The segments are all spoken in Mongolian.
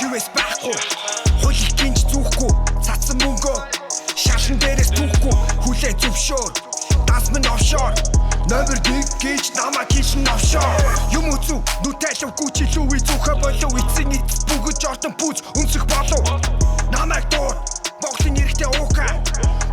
US байхгүй. Хуулих гинж зүүхгүй. Цацсан мөнгөө шалан дээрээс түүхгүй. Хүлээ зөвшөөр. Данс минь офшор. Номер 1 гэж намайг хэлнэ офшор. Юм үзүү нүтайлвгүй ч илүү зүхэ болов. Эцсийн эц бүгд жортон пүүз өмсөх болов. Намайг дуур Монголын эрэгтэй уука.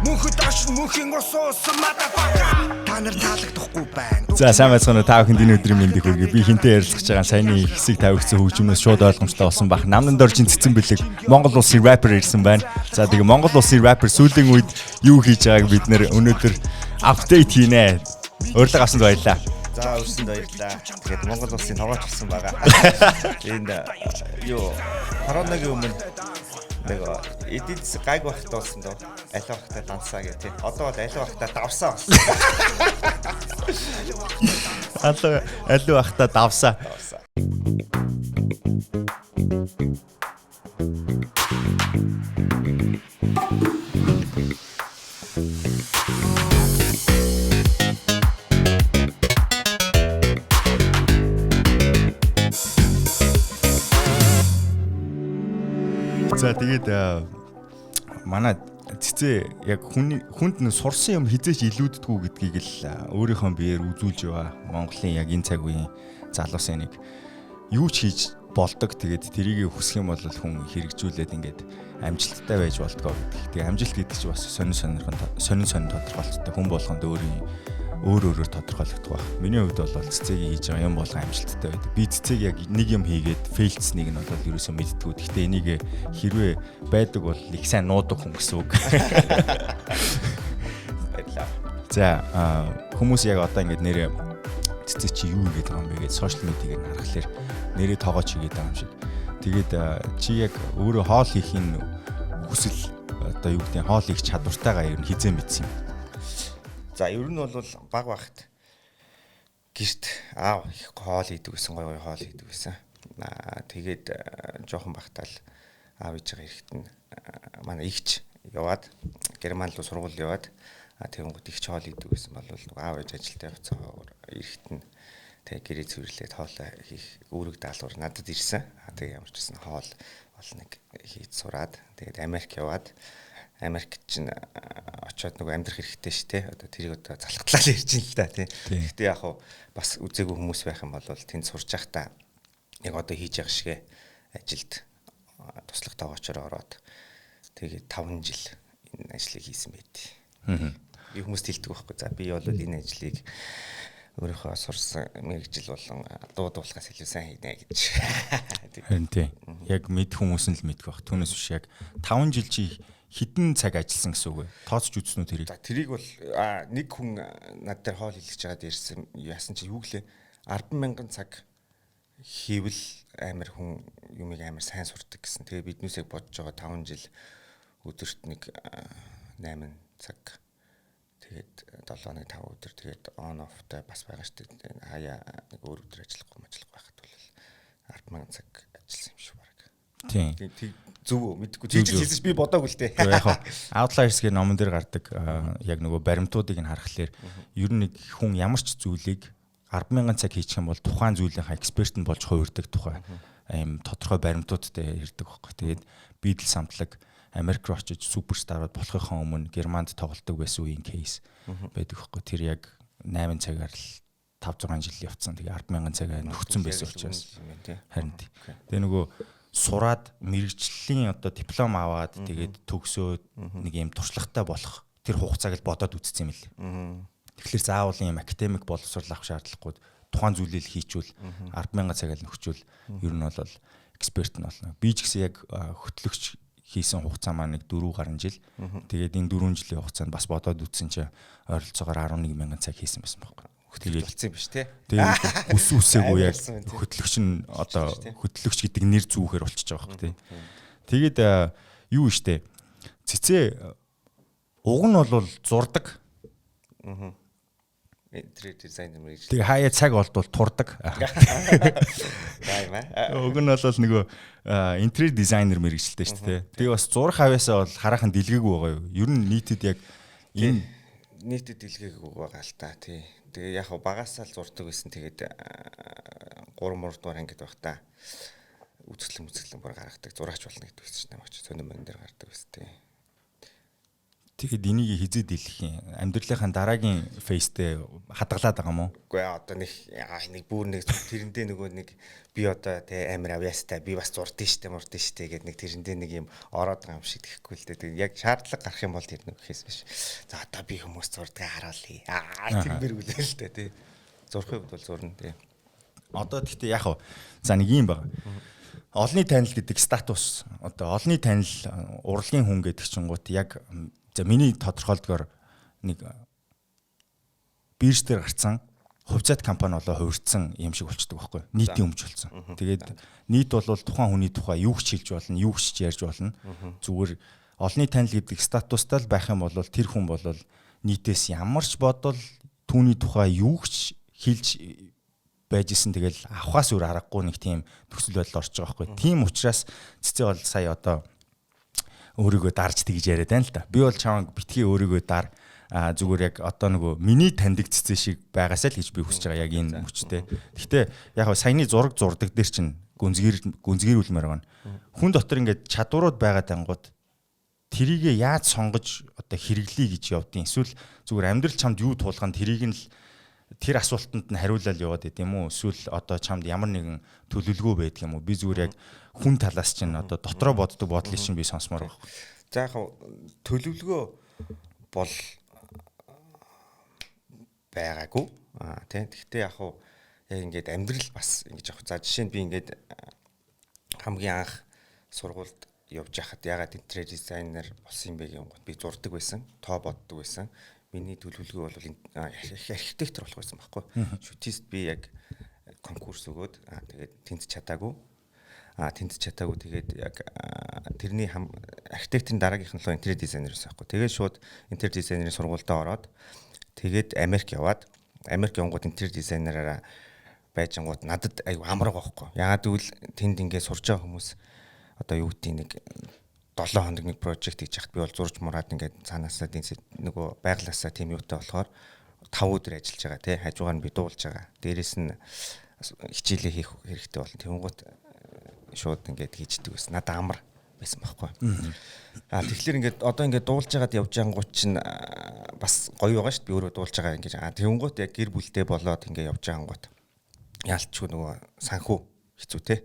Мөнхөд оршин мөнхийн ус уусан motherfucker. Та нар таалагдахгүй байна. За, сайн байцгаана уу, та бүхэнд энэ өдрийн мэндийг хүргэе. Би хинтээ ярилцах байгаа саяны хэсэг тавигдсан хөгжмөөс шууд ойлгомжтой болсон бах. Намдан доржийн цэцэн бэлэг Монгол улсын рэпер ирсэн байна. За, тэгээ Монгол улсын рэпер сүүлийн үед юу хийж байгааг бид нэр өнөөдөр update хийнэ. Урилга авсанд баярлалаа. За, өрсөнд баярлалаа. Тэгээд Монгол улсын тогооч болсон байгаа. Энэ юу коронагийн өмнө нэг эдийн засаг гайг багт болсон доо. Алин багтаа дансаа гэх тий. Одоо бол алин багтаа давсаа болсон. Алуу алуу багтаа давсаа. Давсаа. За, тэгээд манай цэцээ яг хүний хүнд нь сурсан юм хизээч илүүддэггүй гэдгийг л өөрийнхөө биеэр үзүүлж байгаа. Монголын яг энэ цаг үеийн залуусын нэг юу ч хийж болдог. Тэгээд тэрийг хүсэх юм бол хүн хэрэгжүүлээд ингээд амжилттай байж болдгоо гэдэг. Тэгээ амжилт гэдэг чинь бас сонин сонирхон сонин сонин тодорхойлолттой. Хүн болгонд өөрийн өөр өөрөөр тодорхойлогдох байх. Миний хувьд бол цэцэгийн хийж байгаа юм болгон амжилттай байдаг. Би цэцэг яг нэг юм хийгээд fail дсэнийг нь бол ерөөсөө мэддэггүй. Гэхдээ энийг хэрвээ байдаг бол их сайн нуудаг хүн гэсэн үг. Баярлалаа. За, хүмүүс яг одоо ингээд нэрээ цэцэг чи юу хийгээд байгаа юм бэ гэж social media г нь харахаар нэрээ тоогооч хийгээд байгаа юм шиг. Тэгээд чи яг өөрөө хоол хийхийн хүсэл, одоо юу гэдэг нь, хоол хийх чадвартайгаа ер нь хизээ мэдсэн юм? За, ер нь бол баг багт гэрт аав их хоол хийдэг гэсэн, гой гой хоол хийдэг гэсэн. Аа, тэгээд жоохон багтаа л аав ээжигээ эрэхт нь манай эгч яваад Герман руу сургууль яваад, тэгэнгүүт эгч хоол хийдэг гэсэн бол нөгөө аав ээж ажилдаа явцсан эрэхт нь тэг гэрээ цэвэрлээд хоолой хийх үүрэг даалгавар надад ирсэн. Аа, тэг ямар ч гэсэн хоол бол нэг хийж сураад, тэгээд Америк яваад, Америкт чинь очиод нөгөө амьдрах хэрэгтэй шүү дээ. Одоо тэрийг одоо залхатлаа л ярьж байна л да, тий. Гэхдээ яг хуу бас үзээгүй хүмүүс байх юм бол тэнд сурж байхдаа яг одоо хийж байгаа шигэ ажилд туслах тоогоочоор ороод, тэгээд 5 жил энэ ажлыг хийсэн байт. Би хүмүүст хэлдэг байхгүй. За, би бол энэ ажлыг өөрийнхөө сурсан мэргэжил болон дуу дуулахаас илүү сайн хийнэ гэж. Харин тий. Яг мэдэх хүмүүс нь л мэдэх байх. Түүнээс биш яг 5 жил чи хэдэн цаг ажилласан гэсэн үг вэ? Тооцож үзсэн үү тэрийг? За, тэрийг бол нэг хүн над дээр хоол хэлж байгаад ярьсан, яасан чи юу гэлээ, 10,000 цаг хийвэл амар хүн юмыг амар сайн сурдаг гэсэн. Тэгээ биднээсээ бодож байгаа 5 жил өдөрт нэг 8 цаг, тэгээд 7 хоног 5 өдөр, тэгээд on off тай бас байгаа шүү дээ. Хаяа нэг өөр өдөр ажиллахгүй ажиллах байхад бол 10,000 цаг ажилласан юм шиг баг. Тийм. Тэг зөв үү, мэдэхгүй. Тэгж хэлсэн би бодоогүй л дээ. Яг хаа Outliers гэх номон дээр гардаг яг нөгөө баримтуудыг нь харахаар ер нь нэг хүн ямар ч зүйлийг 10,000 цаг хийчих юм бол тухайн зүйлийнхаа эксперт нь болж хувирдаг тухай аим тодорхой баримтуудтай ирдэг байхгүй. Тэгээд Beatles хамтлаг Америк руу очиж superstar ууд болохынхоо өмнө Германд тоглолдог байсан үеийн case байдаг байхгүй. Тэр яг 8 цагаар л 5 6 жил явцсан. Тэгээ 10,000 цагаа нөхцөн байсан учраас. Харин тий. Тэгээ нөгөө сураад мэргэжлийн одоо диплом аваад, тэгээд төгсөөд нэг юм туршлагатай болох тэр хугацааг л бодоод үзсэн юм лээ. Тэгэхээр заавал юм академик боловсрол авах шаардлагагүй, тухайн зүйлийг хийчүүл 10,000 цагаал нөхчүүл ер нь бол эксперт нь болно. Би ч гэсэн яг хөтлөгч хийсэн хугацаа маань нэг 4 гаруй жил. Тэгээд энэ 4 жилийн хугацаанд бас бодоод үзсэн чинь ойролцоогоор 11,000 цаг хийсэн байсан байхгүй. Тэгээд болсон юм биш те. Тэгээд хүс үсээгүй яг хөтлөгч нь одоо хөтлөгч гэдэг нэр зүүхээр болчихж байгаа байхгүй тий. Тэгээд юу штэ. Цэцээ уг нь бол зурдаг. Аа. Интерьер дизайнер мэргэжил. Тэгээ хаяа цаг олдвол турдаг. Уг нь бол нөгөө интерьер дизайнер мэргэжилтэй шүү дээ. Тэгээ бас зурх авьяасаа бол хараахан дэлгээгүй байгаа юу? Ер нь нийтэд яг энэ нийтэд дэлгээгүй байгаа л та, тий. Тэгээ яг багасаа л зурдаг байсан. Тэгээд 3 3 дугаар ангид байхдаа Үзэсгэлэн үзэсгэлэн бүр гаргадаг, зураач болно гэдэг байсан чинь намайг ч сонин мөн дээр гардаг байсан тий. Тэгэхэд энийг хизээ дийлэх юм? Амьдралынхаа дараагийн phase тэй хадгалаад байгаа юм уу? Үгүй ээ, одоо нэг нэг бүр нэг тэрэндээ нөгөө нэг би одоо те амар авьяастай би бас зурдсан штэ мурдсан штэ гэдэг нэг тэрэндээ нэг юм ороод байгаа юм шиг тэгэхгүй л дээ. Тэгээд яг шаардлага гарах юм бол тэр нэг гэхээс биш. За одоо би хүмүүс зурдгаа харуулъя. Аа тэр мэр үлээ л дээ тий. Зурхын хувьд бол зурна тий. Одоо тэгтээ яг хав за нэг юм байна. Олонний танил гэдэг статус, одоо олонний танил урлагийн хүн гэдэг чинь гут яг за миний тодорхойлдгоор нэг бирж дээр гарцсан хувьцаат компани болоо хувирцсан юм шиг болчдөг байхгүй, нийтийн өмч болсон. Тэгээд нийт бол тухайн хүний тухай юу ч хэлж болно, юу ч ярьж болно. Зүгээр олонний танил гэдэг статустай л байх юм бол тэр хүн бол нийтээс ямар ч бодол түүний тухай юу ч хэлж байж исэн тэгэл авахаас өөр аргагүй нэг тийм нөхцөл байдал орж байгаа байхгүй. Тийм учраас Цэцээ бол сая одоо өөрийгөө дарж тэгж яриад байна л да. Би бол чамайг битгий өөрийгөө дар, зүгээр яг одоо нөгөө миний таньдаг Цэцээ шиг байгаасаа л гэж би хүсэж байгаа яг энэ мөчтэй. Гэхдээ яг саяны зураг зурдаг дээр чинь гүнзгийрүүлмээр байна. Хүн дотор ингээд чадварууд байгаа дангууд тэрийгэ яаж сонгож одоо хэрэглэе гэж явдیں۔ Эсвэл зүгээр амьдрал чамд юу туулган тэрийг нь л тэр асуултанд нь хариулаад яваад байд юм уу? Эсвэл одоо чамд ямар нэгэн төлөвлөгөө байдаг юм уу? Би зүгээр яг хүн талаас чинь одоо дотроо боддог бодлыг чинь би сонсомоор байна. За яг төлөвлөгөө бол байгаагүй. Аа тийм. Гэхдээ яг яг ингээд амьдрал бас ингэж явах. За жишээ нь би ингээд хамгийн анх сургуульд явж байхад ягаад интерьер дизайнер болсон юм бэ гэнгүүт би зурдаг байсан, тоо боддог байсан. Миний төлөвлөгөө бол архитектор болох байсан байхгүй. Шүтист би яг конкурс өгөөд тэгээд тэнц чадаагүй. Тэнц чадаагүй тэгээд яг тэрний архитекторын дараагийнх нь л интерьер дизайнер байсан байхгүй. Тэгээд шууд интерьер дизайнерын сургуультай ороод тэгээд Америк яваад Америк явангууд интерьер дизайнераараа байжингууд надад айгу амар байгаа байхгүй. Яагаад гэвэл тэнд ингээд сурж байгаа хүмүүс одоо юу гэдгийг нэг 7 хоног нэг прожект хийж яхад би бол зурж мураад ингээд цаанаасаа нөгөө байглаасаа тийм юутай болохоор 5 өдөр ажиллаж байгаа тий, хажуугаар нь би дуулж байгаа. Дээрээс нь хичээлээ хийх хэрэгтэй болно. Тэнгуут шууд ингээд хийждэг байсан. Надад амар байсан байхгүй. Тэгэхээр ингээд одоо ингээд дуулж байгаад явж ангууд чинь бас гоё байгаа шүү дээ. Би өөрөө дуулж байгаа ингээд. Тэнгуут яг гэр бүлтэй болоод ингээд явж ангууд яалтчгүй нөгөө санхүү хэцүү те.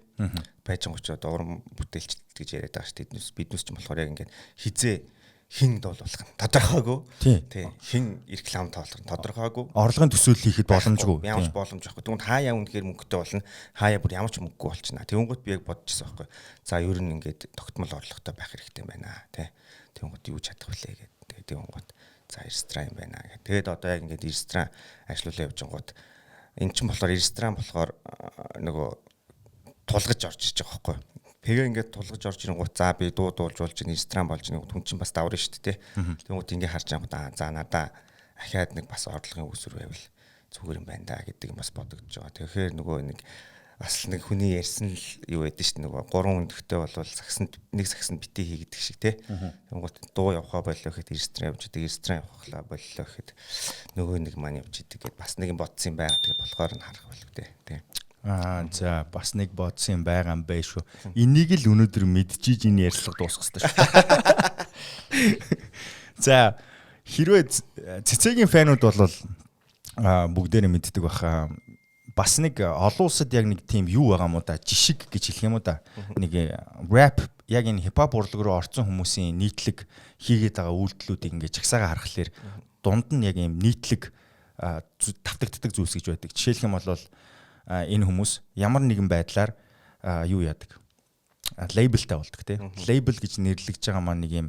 Байжангууч одоо уран бүтээлч гэж яриад байгаа шүү дээ. Биднээс ч болохоор яг ингээд хизээ хин дуулуулах нь тодорхойгүй. Тий. Хин реклам тоолох нь тодорхойгүй. Орлогын төсөөлөл хийхэд боломжгүй. Ямар ч боломж байхгүй. Тэгвэл хаяа үнэхээр мөнгөтэй болно. Хаяа бүр ямар ч мөнгөгүй болчихно. Тэнгүүт би яг бодчихсон байхгүй. За ер нь ингээд тогтмол орлоготой байх хэрэгтэй байна тий. Тэнгүүт юу чадах вүлээ гэдэг. Тэнгүүт за ресторан юм байна гэх. Тэгээд одоо яг ингээд ресторан ажиллуулаа явж гингууд эн чинь болохоор ресторан болохоор нөгөө тулгаж орж иж байгаа байхгүй. Тэгээ ингээд тулгаж орж ирэнгүүт за би дуу дуулж болж ресторан болж нэг хүн чинь бас даврна шүү дээ. Тэнгүүт ингээд харж байгаа за надаа ахиад нэг бас орлогын үүсвэр байвал зүгээр юм байна да гэдэг юм бас бодогдож байгаа. Тэгэхээр нөгөө нэг бас нэг хүний ярьсан л юу байдэн шүү дээ. Нөгөө гурван өндөгтэй болвол сагсанд нэг сагсанд битгий хийгдэх шиг те. Тэнгүүт дуу явахаа боллоо гэхэд ресторан явж идэг, ресторан явахлаа боллоо гэхэд нөгөө нэг маань явж идэг гэд бас нэг юм бодсон юм байгаа. Тэгээ болохоор нь харах болов те. Тэ. За бас нэг бодсон юм байгаа юм бэ шүү. Энийг л өнөөдөр мэдчихийж энэ ярилцлага дуусгах хэрэгтэй шүү. За хэрвээ Цэцэгийн фанууд бол бүгдээрээ мэддэг баха. Бас нэг олон улсад яг нэг тийм юу байгаа юм уу да, жишг гэж хэлэх юм уу да. Нэг рэп яг энэ хипхоп урлаг руу орсон хүмүүсийн нийтлэг хийгээд байгаа үйлдэлүүдийг ингээд жагсаагаа харахаар дунд нь яг ийм нийтлэг тавтагддаг зүйлс гэж байдаг. Жишээлх юм бол энэ хүмүүс ямар нэгэн байдлаар юу яадаг? Лейблтэй болдог тий. Лейбл гэж нэрлэгдэж байгаа маань нэг юм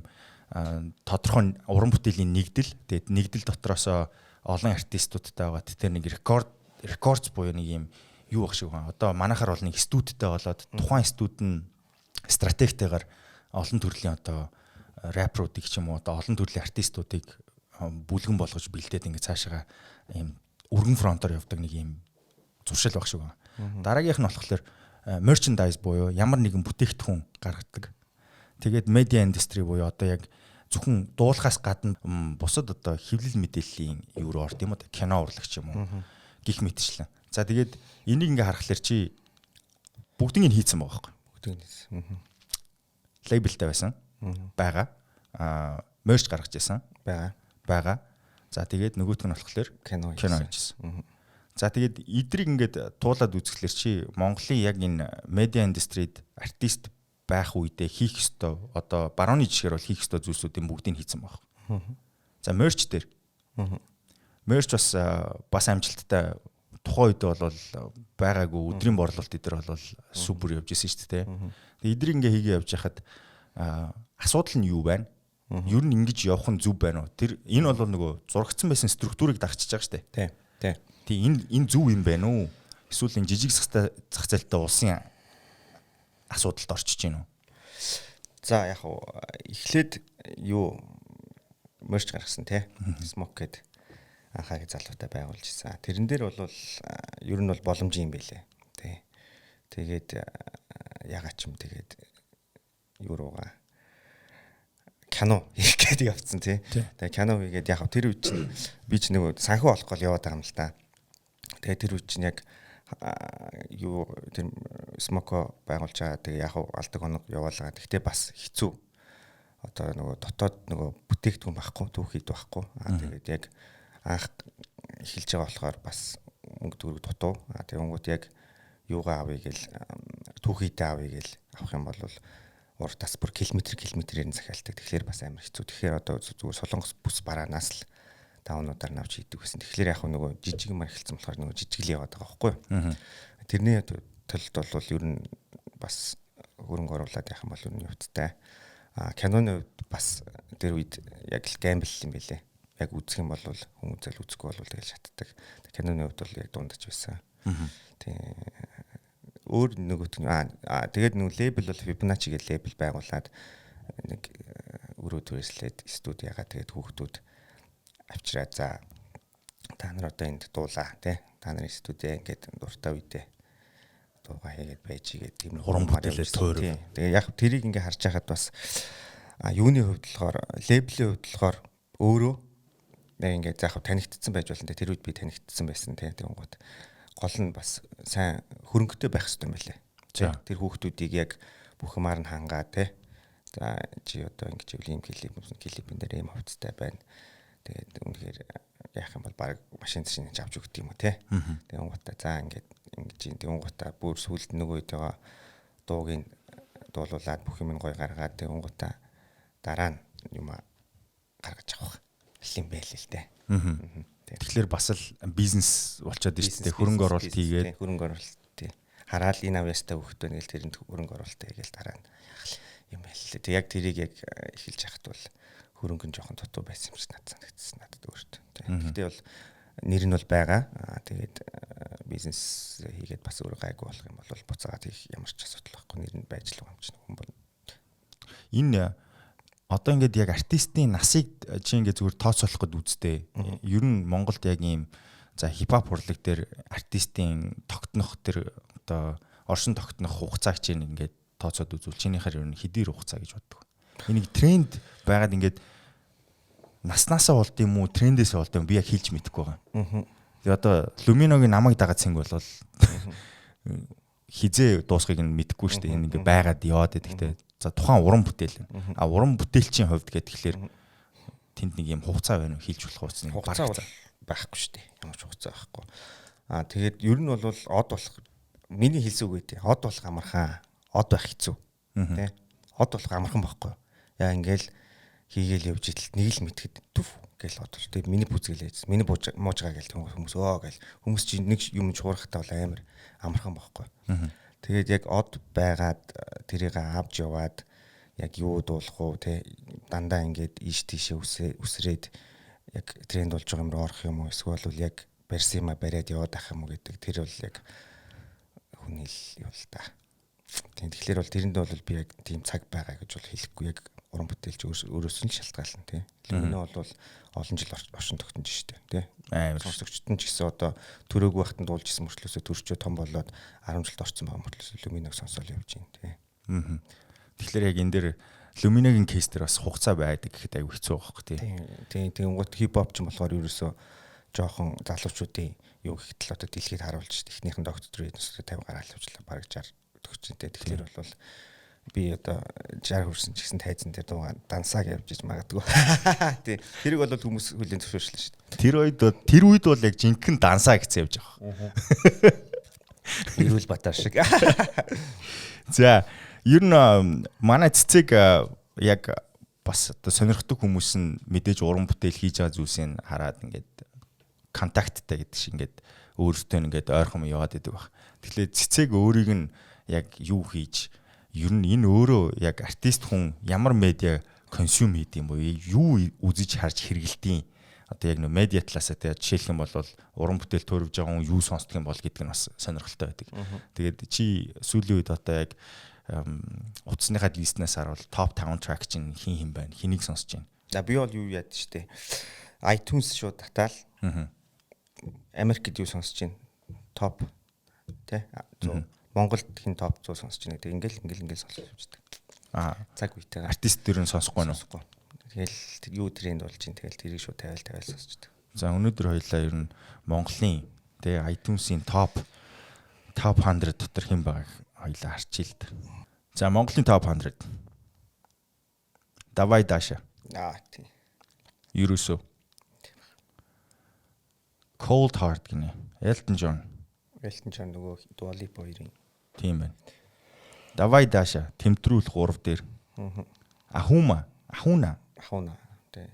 тодорхой уран бүтээлийн нэгдэл. Тэгээд нэгдэл дотроосоо олон артистуудтай байгаа. Тэр нэг рекордс буюу нэг юм юу баг шиг байна. Одоо манайхаар бол нэг студидтэй болоод тухайн студ нь стратегтайгаар олон төрлийн одоо рэпруудыг ч юм уу одоо олон төрлийн артистуудыг бүлгэн болгож бэлдээд ингээд цаашаага ийм өргөн фронтоор явдаг нэг юм зуршил баг шиг байна. Дараагийнх нь болохоор merchandise буюу ямар нэгэн бүтээгдэхүүн гаргадаг. Тэгээд media industry буюу одоо яг зөвхөн дуулахаас гадна бусад одоо хэвлэл мэдээллийн юу руу орд юм уу, кино урлагч юм уу гих мэтчлэн. За тэгээд энийг ингээ харахаар чи бүгднийг хийцэн байгаа байхгүй. Бүгдийг нь хийсэн. Лейблтэй байсан. Байгаа. Merch гаргаж ирсэн. Байгаа. За тэгээд нөгөөх нь болохоор кино хийжсэн. За тэгээд эдрийг ингээд туулаад үзэхлээр чи Монголын яг энэ медиа индустрид артист байх үедээ хийх ёстой, одоо барууны жишгээр бол хийх ёстой зүйлсүүдийн бүгдийг хийцэн баг. За merch дээр. Merch бас амжилттай, тухайн үед бол байгаагүй өдрийн борлуулалт эдэр бол супер явж исэн шүү дээ. Тэгээд эдрийг ингээ хийгээ явж хахад асуудал нь юу байна? Ер нь ингэж явах нь зөв байна уу? Тэр энэ бол нөгөө зурагдсан байсан структурыг дагчиж байгаа шүү дээ. Тий. Тий, энэ зөв юм байна уу? Эсвэл энэ жижиг зах зээлтэй улсын асуудалд орчиж гин үү? За яг уу эхлээд юу merch гаргасан тий. Smoke гээд анхаагийн залуутай байгуулж ирсэн. Тэрэн дээр бол ер нь бол боломжийн юм байлээ. Тий. Тэгээд ягаад ч юм тэгээд юу руугаа кино хийх гээд явцсан тий. Тэгээ кино хийгээд яг тэр үе чинь би ч нөгөө санхүү олох гол яваад байгаа юм л та. Тэгээ тэр үе чинь яг юу тэр Смоко байгуулж байгаа. Тэгээ яг алдаг оног яваалгаа. Тэгтээ бас хэцүү. Одоо нөгөө дотоод нөгөө бүтээгдэхүүн байхгүй, түүхийд байхгүй. Аа тэгээд яг анх эхэлж байгаа болохоор бас мөнгө төгрөг дутуу. Аа тэгэнгүүт яг юугаа авъя гэл, түүхийдээ авъя гэл авах юм бол урдаас бүр километрээр нь захиалдаг. Тэгэхээр бас амар хэцүү. Тэгэхээр одоо зүгээр Солонгос бүс бараанаас л даунуудаар навч хийдэг гэсэн. Тэгэхээр яг нөгөө жижиг юм эхэлсэн болохоор нөгөө жижиг л яваад байгаа байхгүй юу. Тэрний төлөлт бол ер нь бас хөрөнгө оруулаад явах юм бол ер нь явцтай. А киноны хувьд бас тэр үед яг л гэмбл юм байлээ. Яг үзэх юм бол хүн үзэл, үзэхгүй бол тэгэл шатдаг. Киноны хувьд бол яг дундаж байсан. Тийм. Өөр нөгөөт нь тэгээд нөгөө лейбл бол Fibonacci гэх лейбл байгуулад нэг өрөө түрээслээд студи ягаа тэгээд хүүхдүүд авчираа, за та нар одоо энд дуулаа тий, та нарын студи ингээд дуртай үедээ дуугаа хийгээд байж игээд тийм уран бүтээлээр тойрог. Тэгээ яг тэрийг ингээ харж байхад бас юуны хувьд болохоор лейблийн хувьд болохоор өөрөө яг ингээд заах танигдсан байж болно. Тэр үед би танигдсан байсан тий. Тэгэнгүүт гол нь бас сайн хөрөнгөтэй байх хэрэгтэй юм байлээ. Тэр хүүхдүүдийг яг бүх юмар нь хангаа тий. За чи одоо ингэж ивэл ийм клипэн дээр ийм хувцастай байна. Тэгээд үнэхээр яах юм бол баг машин чинь авч өгд юм уу тий. Тэгэнгүүтээ за ингээд ингэж юм. Тэгэнгүүтээ бүр сүулт нөгөө үетэйгээ дууг нь дуулуулад бүх юм нь гой гаргаад тэгэнгүүтээ дараа нь юм гаргаж авах юм байл л дээ. Тэгэхээр бас л бизнес болчиход шүү дээ. Хөрөнгө оруулалт хийгээд хөрөнгө оруулалт тий. Хараал энэ авьяастай хөхт байна гэл тэрэнд хөрөнгө оруулалт хийгээл дараа нь юм байл л. Тэг яг тэрийг яг эхэлж яхад бол хөрөнгө нь жоохон дутуу байсан юм шиг надад санагдсан надад өөртөө. Гэхдээ бол нэр нь бол байгаа. Тэгээд бизнес хийгээд бас өөрөө гайгүй болох юм бол буцаагаад хийх ямар ч асуудал байхгүй. Нэр нь байж л байгаа юм чинь хүн бол. Энэ одоо ингээд яг артистын насыг чи ингээд зүгээр тооцоолох гээд үзтээ. Ер нь Монголд яг ийм за хипхоп хурлаг дээр артистын тогтнох тэр одоо оршин тогтнох хугацааг чи ингээд тооцоод үзвэл чинийхээр ер нь хэдийр хугацаа гэж боддог. Энийг тренд байгаад ингээд наснаасаа болд юм уу, трендээсээ болд юм би яг хэлж мэдэхгүй байгаа. Тэгээ одоо Lumino-гийн намайг дагаад цэнг болвол хизээ дуусгыг нь мэдэхгүй шүү дээ. Энэ ингээд байгаад яваад байдаг те. За тухайн уран бүтээл. А уран бүтээлчийн хувьд гэхээр тэнд нэг юм хугацаа байна уу, хэлж болох хугацаа хугацаа бол байхгүй шүү дээ. Ямар ч хугацаа байхгүй. А тэгээд ер нь бол од болох миний хэлсэн үг ээ. Од болох амархан, од байх хэцүү. Тэ? Од болох амархан байхгүй. Яа ингээл хийгээл явж идэл нэг л мэтгэд түф гэл од бол. Тэгээд миний бүзгээл яжсэн. Миний муужгаа гэл хүмүүс өө гэл хүмүүс чинь нэг юм шуурхтаа бол амар амархан байхгүй. Тэгээд яг од байгаад тэрийг авч яваад яг юу дуулах уу те, дандаа ингээд ийш тийшээ үсрээд яг тренд болж байгаа юм руу орох юм уу, эсвэл бол яг барьсан юма бариад яваад ах юм уу гэдэг тэр бол яг хүний л юу л та. Тийм, тэгэхээр бол тэрэнд бол би яг тийм цаг байгаа гэж бол хэлэхгүй, яг уран бүтээлч өөрөөс нь шалтгаална тий. Lumino бол олон жил оршин тогтнож штэ тий. Амар сонсогчд нь ч гэсэн одоо төрөөгүй байхад нь дуулж исэн мөртлөөсөө төрчөө том болоод 10 жилд орсон байгаа мөртлөөсөө Lumino-г сонсоол явж байна тий. Тэгэхээр яг энэ дээр Lumino-гийн кейс дээр бас хугацаа байдаг гэхэд аюу хэцүү байхгүй тий. Тийм, тэгэнгүүт хип-хоп ч юм болохоор ерөөсөө жоохон залуучуудын юу гэхэд л одоо дэлхийд харуулж штэ. Эхнийх нь доктор 50 гараал явжлаа бараг 60 өгдөг чинь те. Тэгэхээр бол би одоо 60 хүрсэн ч гэсэн тайзан дээр дуугаа дансааг явж иж магадгүй. Тий. Тэрийг бол хүмүүс хүлийн зөвшөөрчлээ шүү дээ. Тэр үед бол яг жинхэнэ дансаа гэсэн явж байгаа. Эрүүл Батар шиг. За, ер нь манай цэцэг яг бас одоо сонирхдаг хүмүүс нь мэдээж уран бүтээл хийж байгаа зүйлсийг хараад ингээд контакттай гэдэг шиг ингээд өөртөө ингээд ойрхон яваад идэг баг. Тэгэхээр цэцэг өөрийг нь яг юу хийж, ер нь энэ өөрөө яг артист хүн ямар медиа consume хийд юм бэ? Юу үзэж харж хэрэгэлдэв? Одоо яг нөө медиа талаасаа тэгээ жишээлх юм бол уран бүтээл төрөвж байгаа хүн юу сонсдог юм бол гэдэг нь бас сонирхолтой байдаг. Тэгээд чи сүүлийн үед одоо яг утасныхаа list нээс харуул топ 5 track чинь хин хин байна? Хэнийг сонсож байна? За, би бол юу яад штэ. iTunes шууд татаал. Америкт юу сонсож байна? Топ тэ 100. Монголд хин топ 100 сонсож байна гэдэг. Ингээл ингээл ингээл сонсож явждаг. Цаг үетэйгээ. Артист төр нь сонсохгүй нь. Сонсохгүй. Тэгэл юу тренд болж чинь тэгэл тэрийг шууд тавиал тавиал сонсчдаг. За, өнөөдөр хоёлаа ер нь Монголын тэ iTunes-ийн топ 100 дотор хэн байгааг хоёлаа харчил л да. За, Монголын топ 100. Давай Даша. Аа, тий. Ерөөсөө. Cold Heart гинэ. Elton John. Elton John нөгөө Dua Lipa хоёрын. Тийм байна. Давай Даша тэмтрүүл 3 дээр. Ахума, Ахуна. Ахуна. Тий.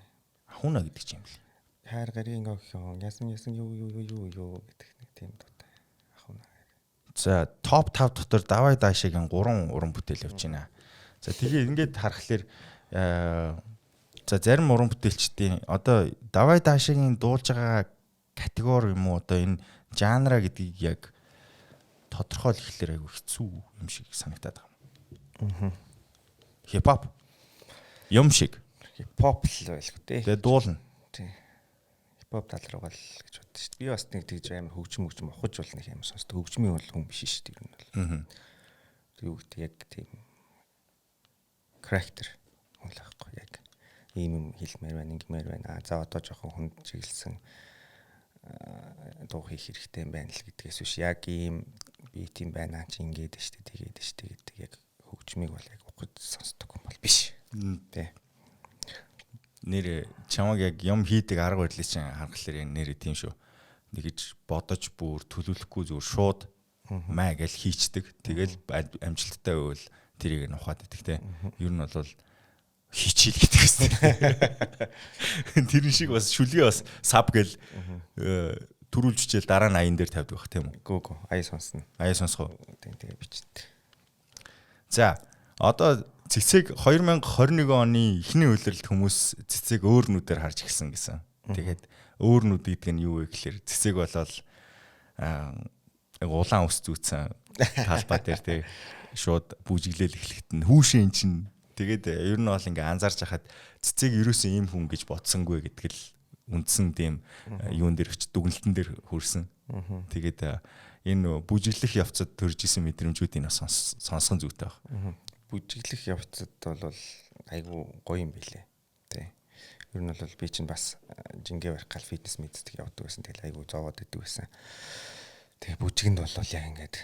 Ахуна гэдэг чинь юм бэл. Хайр гарын охин ясан ясан юу юу юу юу юу гэдэг нэг тийм дуутай. Ахуна. За, топ 5 дотор Давай Дашагийн 3 уран бүтээл явж байна. За, тэгээ ингээд харахаар за зарим уран бүтээлчдийн одоо Давай Дашагийн дуулж байгаа категори юм уу, одоо энэ жанра гэдгийг яг тодорхойлох гэхлээр айгүй хэцүү юм шиг санагдаад байгаа юм. Хипхоп юм шиг. Хипхоп л байлгүй тий. Тэгээ дуулна. Тий. Хипхоп тал руугаа л гэж бодсон шүү дээ. Би бас нэг тэгж амар хөгжим хөгжим ухаж бол нэг юм сонсдог. Хөгжмийн бол хүн биш шүү дээ ер нь бол. Юу гэдэг яг тийм характер хүн л байхгүй яг ийм юм хэлмээр байна, ингэмээр байна. А за, одоо жоохон хүнд чиглэсэн дуу хийх хэрэгтэй юм байна л гэдгээс биш, яг ийм би тийм байна чи ингээд штэ, тэгээд штэ гэдэг яг хөгжмийг бол яг ухаж сонсдог хүн бол биш. Тэ. Нэр чамаг яг юм хийдэг арга барилыг чинь харахаар яг нэр тийм шүү. Нэгж бодож бүр төлөвлөхгүй зүгээр шууд маа гэж хийчдэг. Тэгэл амжилттай байвал тэрийг нь ухаад идэх те. Ер нь бол хийчихэл гэдэг хэвээр. Тэр шиг бас шүлгээ бас саб гэл төрүүлж хичээл дараа нь аян дээр тавьдаг бах, тийм үү? Гүү гүү, аяа сонсно. Аяа сонсох уу? Тийм, тэгээ бичдэг. За, одоо цэцэг 2021 оны эхний улиралд хүмүүс цэцэг өөр нүдээр харж ирсэн гэсэн. Тэгээд өөр нүд гэдэг нь юу вэ гэхээр цэцэг болол улаан ус зүүцсэн талбай дээр тэг шууд бүжиглээл эхлэхэд нь хүүшээ эн чинь. Тэгээд ер нь бол ингээ анзаарч хахад цэцэг ерөөсөн ийм хүн гэж бодсонгүй гэдэг л үндсэн тийм юун дээр өч дүгнэлтэн дээр хүрсэн. Тэгээд энэ бүжиглэх явцад төрж исэн мэдрэмжүүдийг бас сонсхон зүйтэй баг. Бүжиглэх явцад бол айгүй гоё юм билэ. Тэ. Ер нь бол би чинь бас жингээ барих гал фитнес мэддэг явдаг байсан. Тэгэл айгүй зовоод идэг байсан. Тэгээ бүжигэнд бол яг ингээд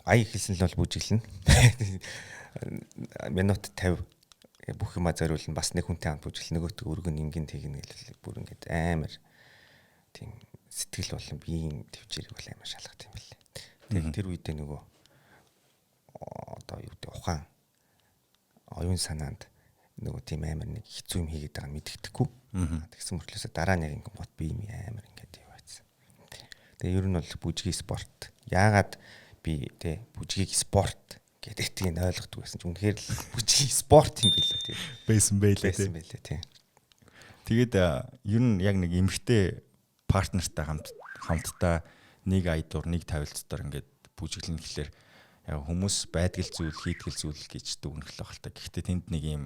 ая эхэлсэн л бол бүжиглэнэ. Минут 50 бүх юма зориулна, бас нэг хүнтэй хамт бүжиглэн, нөгөөтгөө өргөн ингэн тэгнэ гэл бүр ингээд амар тийм сэтгэл болон биеийн төвчээрийг бол амар шалгах юм билээ. Тэгээд тэр үедээ нөгөө одоо юу гэдэг ухаан оюун санаанд нөгөө тийм амар нэг хэцүү юм хийгээд байгаа нь мэддэхгүй. Тэгсэн мөртлөөсөө дараа нь яг ингэн гот би юм амар ингээд юу байсан. Тэгээ ер нь бол бүжгийн спорт. Яагаад би тэ бүжгийг спорт гэдэг тийг ойлгодог байсан ч үнэхээр л бүжгийн спорт юм билээ тий. Байсан байлээ. Байсан байлээ тий. Тэгээд ер нь яг нэг эмэгтэй партнертай хамтдаа нэг айдуур нэг тавилт дотор ингээд бүжиглэн гэхлээр яг хүмүүс байдгал зүйл хийдгэл зүйл гэж дүгнэх л байх л та. Гэхдээ тэнд нэг юм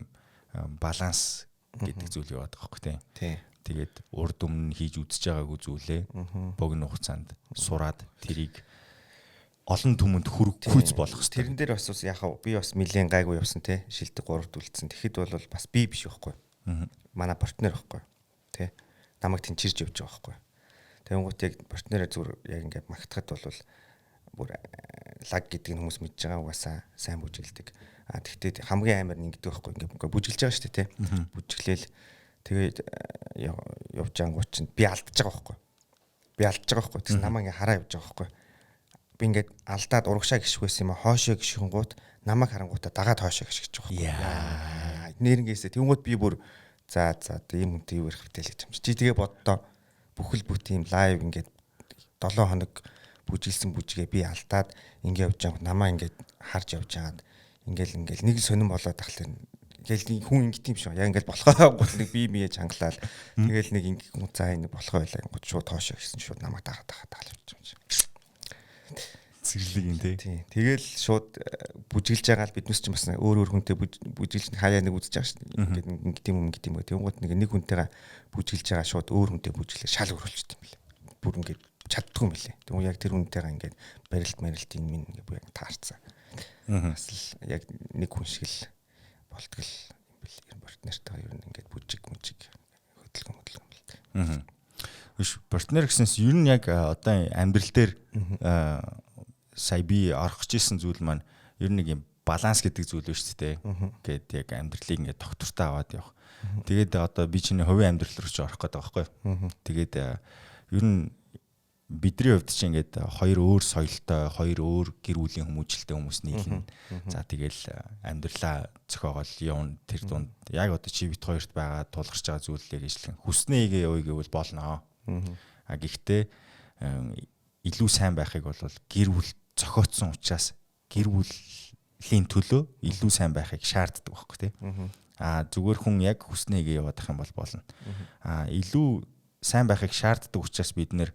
баланс гэдэг зүйл яваад байгаа байхгүй тий. Тэгээд урд өмнө хийж үзэж байгаагүй зүйлээ богино хугацаанд сураад тэрийг олон түмэнд хүргэхүйц болох хэрэгтэй. Тэрэн дээр бас яг би бас нэлээд гайгүй явсан те. Шилдэг 3-т үлдсэн. Тэгэхэд бол бас би биш байхгүй. Манай партнер байхгүй. Тэ. Намайг тэнчирж явж байгаа байхгүй. Тэгэнгүүт яг партнераа зүгээр яг ингээд магтахад бол Бүр лаг гэдэг нь хүмүүс мэдж байгаа, угаасаа сайн бүжиглдэг. А тэгтээ хамгийн амар нь ингэдэг байхгүй, ингээ бүжиглж байгаа шүү дээ, тий. Бүжиглээл тэгээд явж ангууд чинь би алдчихж байгаа байхгүй. Би алдчихж байгаа байхгүй. Тэгсэн намайг ингээ хараа явж байгаа байхгүй. Би ингээд алдаад урагшаа гიშгвэсэн юм а, хоошоо гიშгэнгуут намайг харангуутаа дагаад хоошоо гიშгэж байгаа байхгүй. Нэрнгээсээ тэнгууд би бүр за ийм хүнтэй юу ярих вэ гэж юм чи. Чи тэгээ боддоо, бүхэл бүт ийм live ингээд 7 хоног бүжиглсэн бүжгээ би алдаад ингээ явж байгаа, намаа ингээд харж явж байгаад ингээл нэг сонирн болоод тахлаа. Ингээл хүн ингэт юм шиг. Яг ингээл болохоо гол нэг би мие чангалаад тэгэл нэг ингээ за энэ болохоо байлаа гот шууд тоошоо гэсэн, шууд намайг дагаад дагаад явж юм шиг. Зэрлэг юм тий. Тэгэл шууд бүжиглж байгаа л биднес ч бас өөр хүнтэй бүжиглж хаяа нэг үзэж байгаа шүү дээ. Ингээд ингэт юм ингэт юм. Тэнгууд нэг хүнтэйгээ бүжиглж байгаа, шууд өөр хүнтэй бүжиглээ шал өөрчлөлт юм лээ. Бүр ингээд чаддгүй юм лээ. Тэгвэл яг тэр хүнтэйгээ ингээд барилт марилт энэ минь ингээд бүр яг таарцсан. Бас л яг нэг хүн шиг л болтгол юм бэл. Ер нь партнертайгаа ер нь ингээд бүжиг мүжиг хөдөлгөөн юм л дээ. Биш, партнер гэснээс ер нь яг одоо амьдрал дээр сая би орох гэжсэн зүйл маань ер нь нэг юм баланс гэдэг зүйл ба шүү дээ. Ингээд яг амьдралыг ингээд доктортой аваад явах. Тэгээд одоо би чиний хувийн амьдрал руу ч орох гэдэг байгаа байхгүй. Тэгээд ер нь бидний хувьд чинь ингээд хоёр өөр соёлтой, хоёр өөр гэр бүлийн хүмүүжлэлтэй хүмүүс нийлнэ. За тэгэл амьдралаа зохиогоол явна. Тэр дунд яг одоо чи бит хоёрт байгаа тулгарч байгаа зүйлийг ижлэн хүснээ хийгээ явъя гэвэл болно. А гэхдээ илүү сайн байхыг бол гэр бүл зохиоцсон учраас гэр бүлийн төлөө илүү сайн байхыг шаарддаг байхгүй тий. А зүгээр хүн яг хүснээ хийгээ явах юм бол болно. А илүү сайн байхыг шаарддаг учраас бид нэр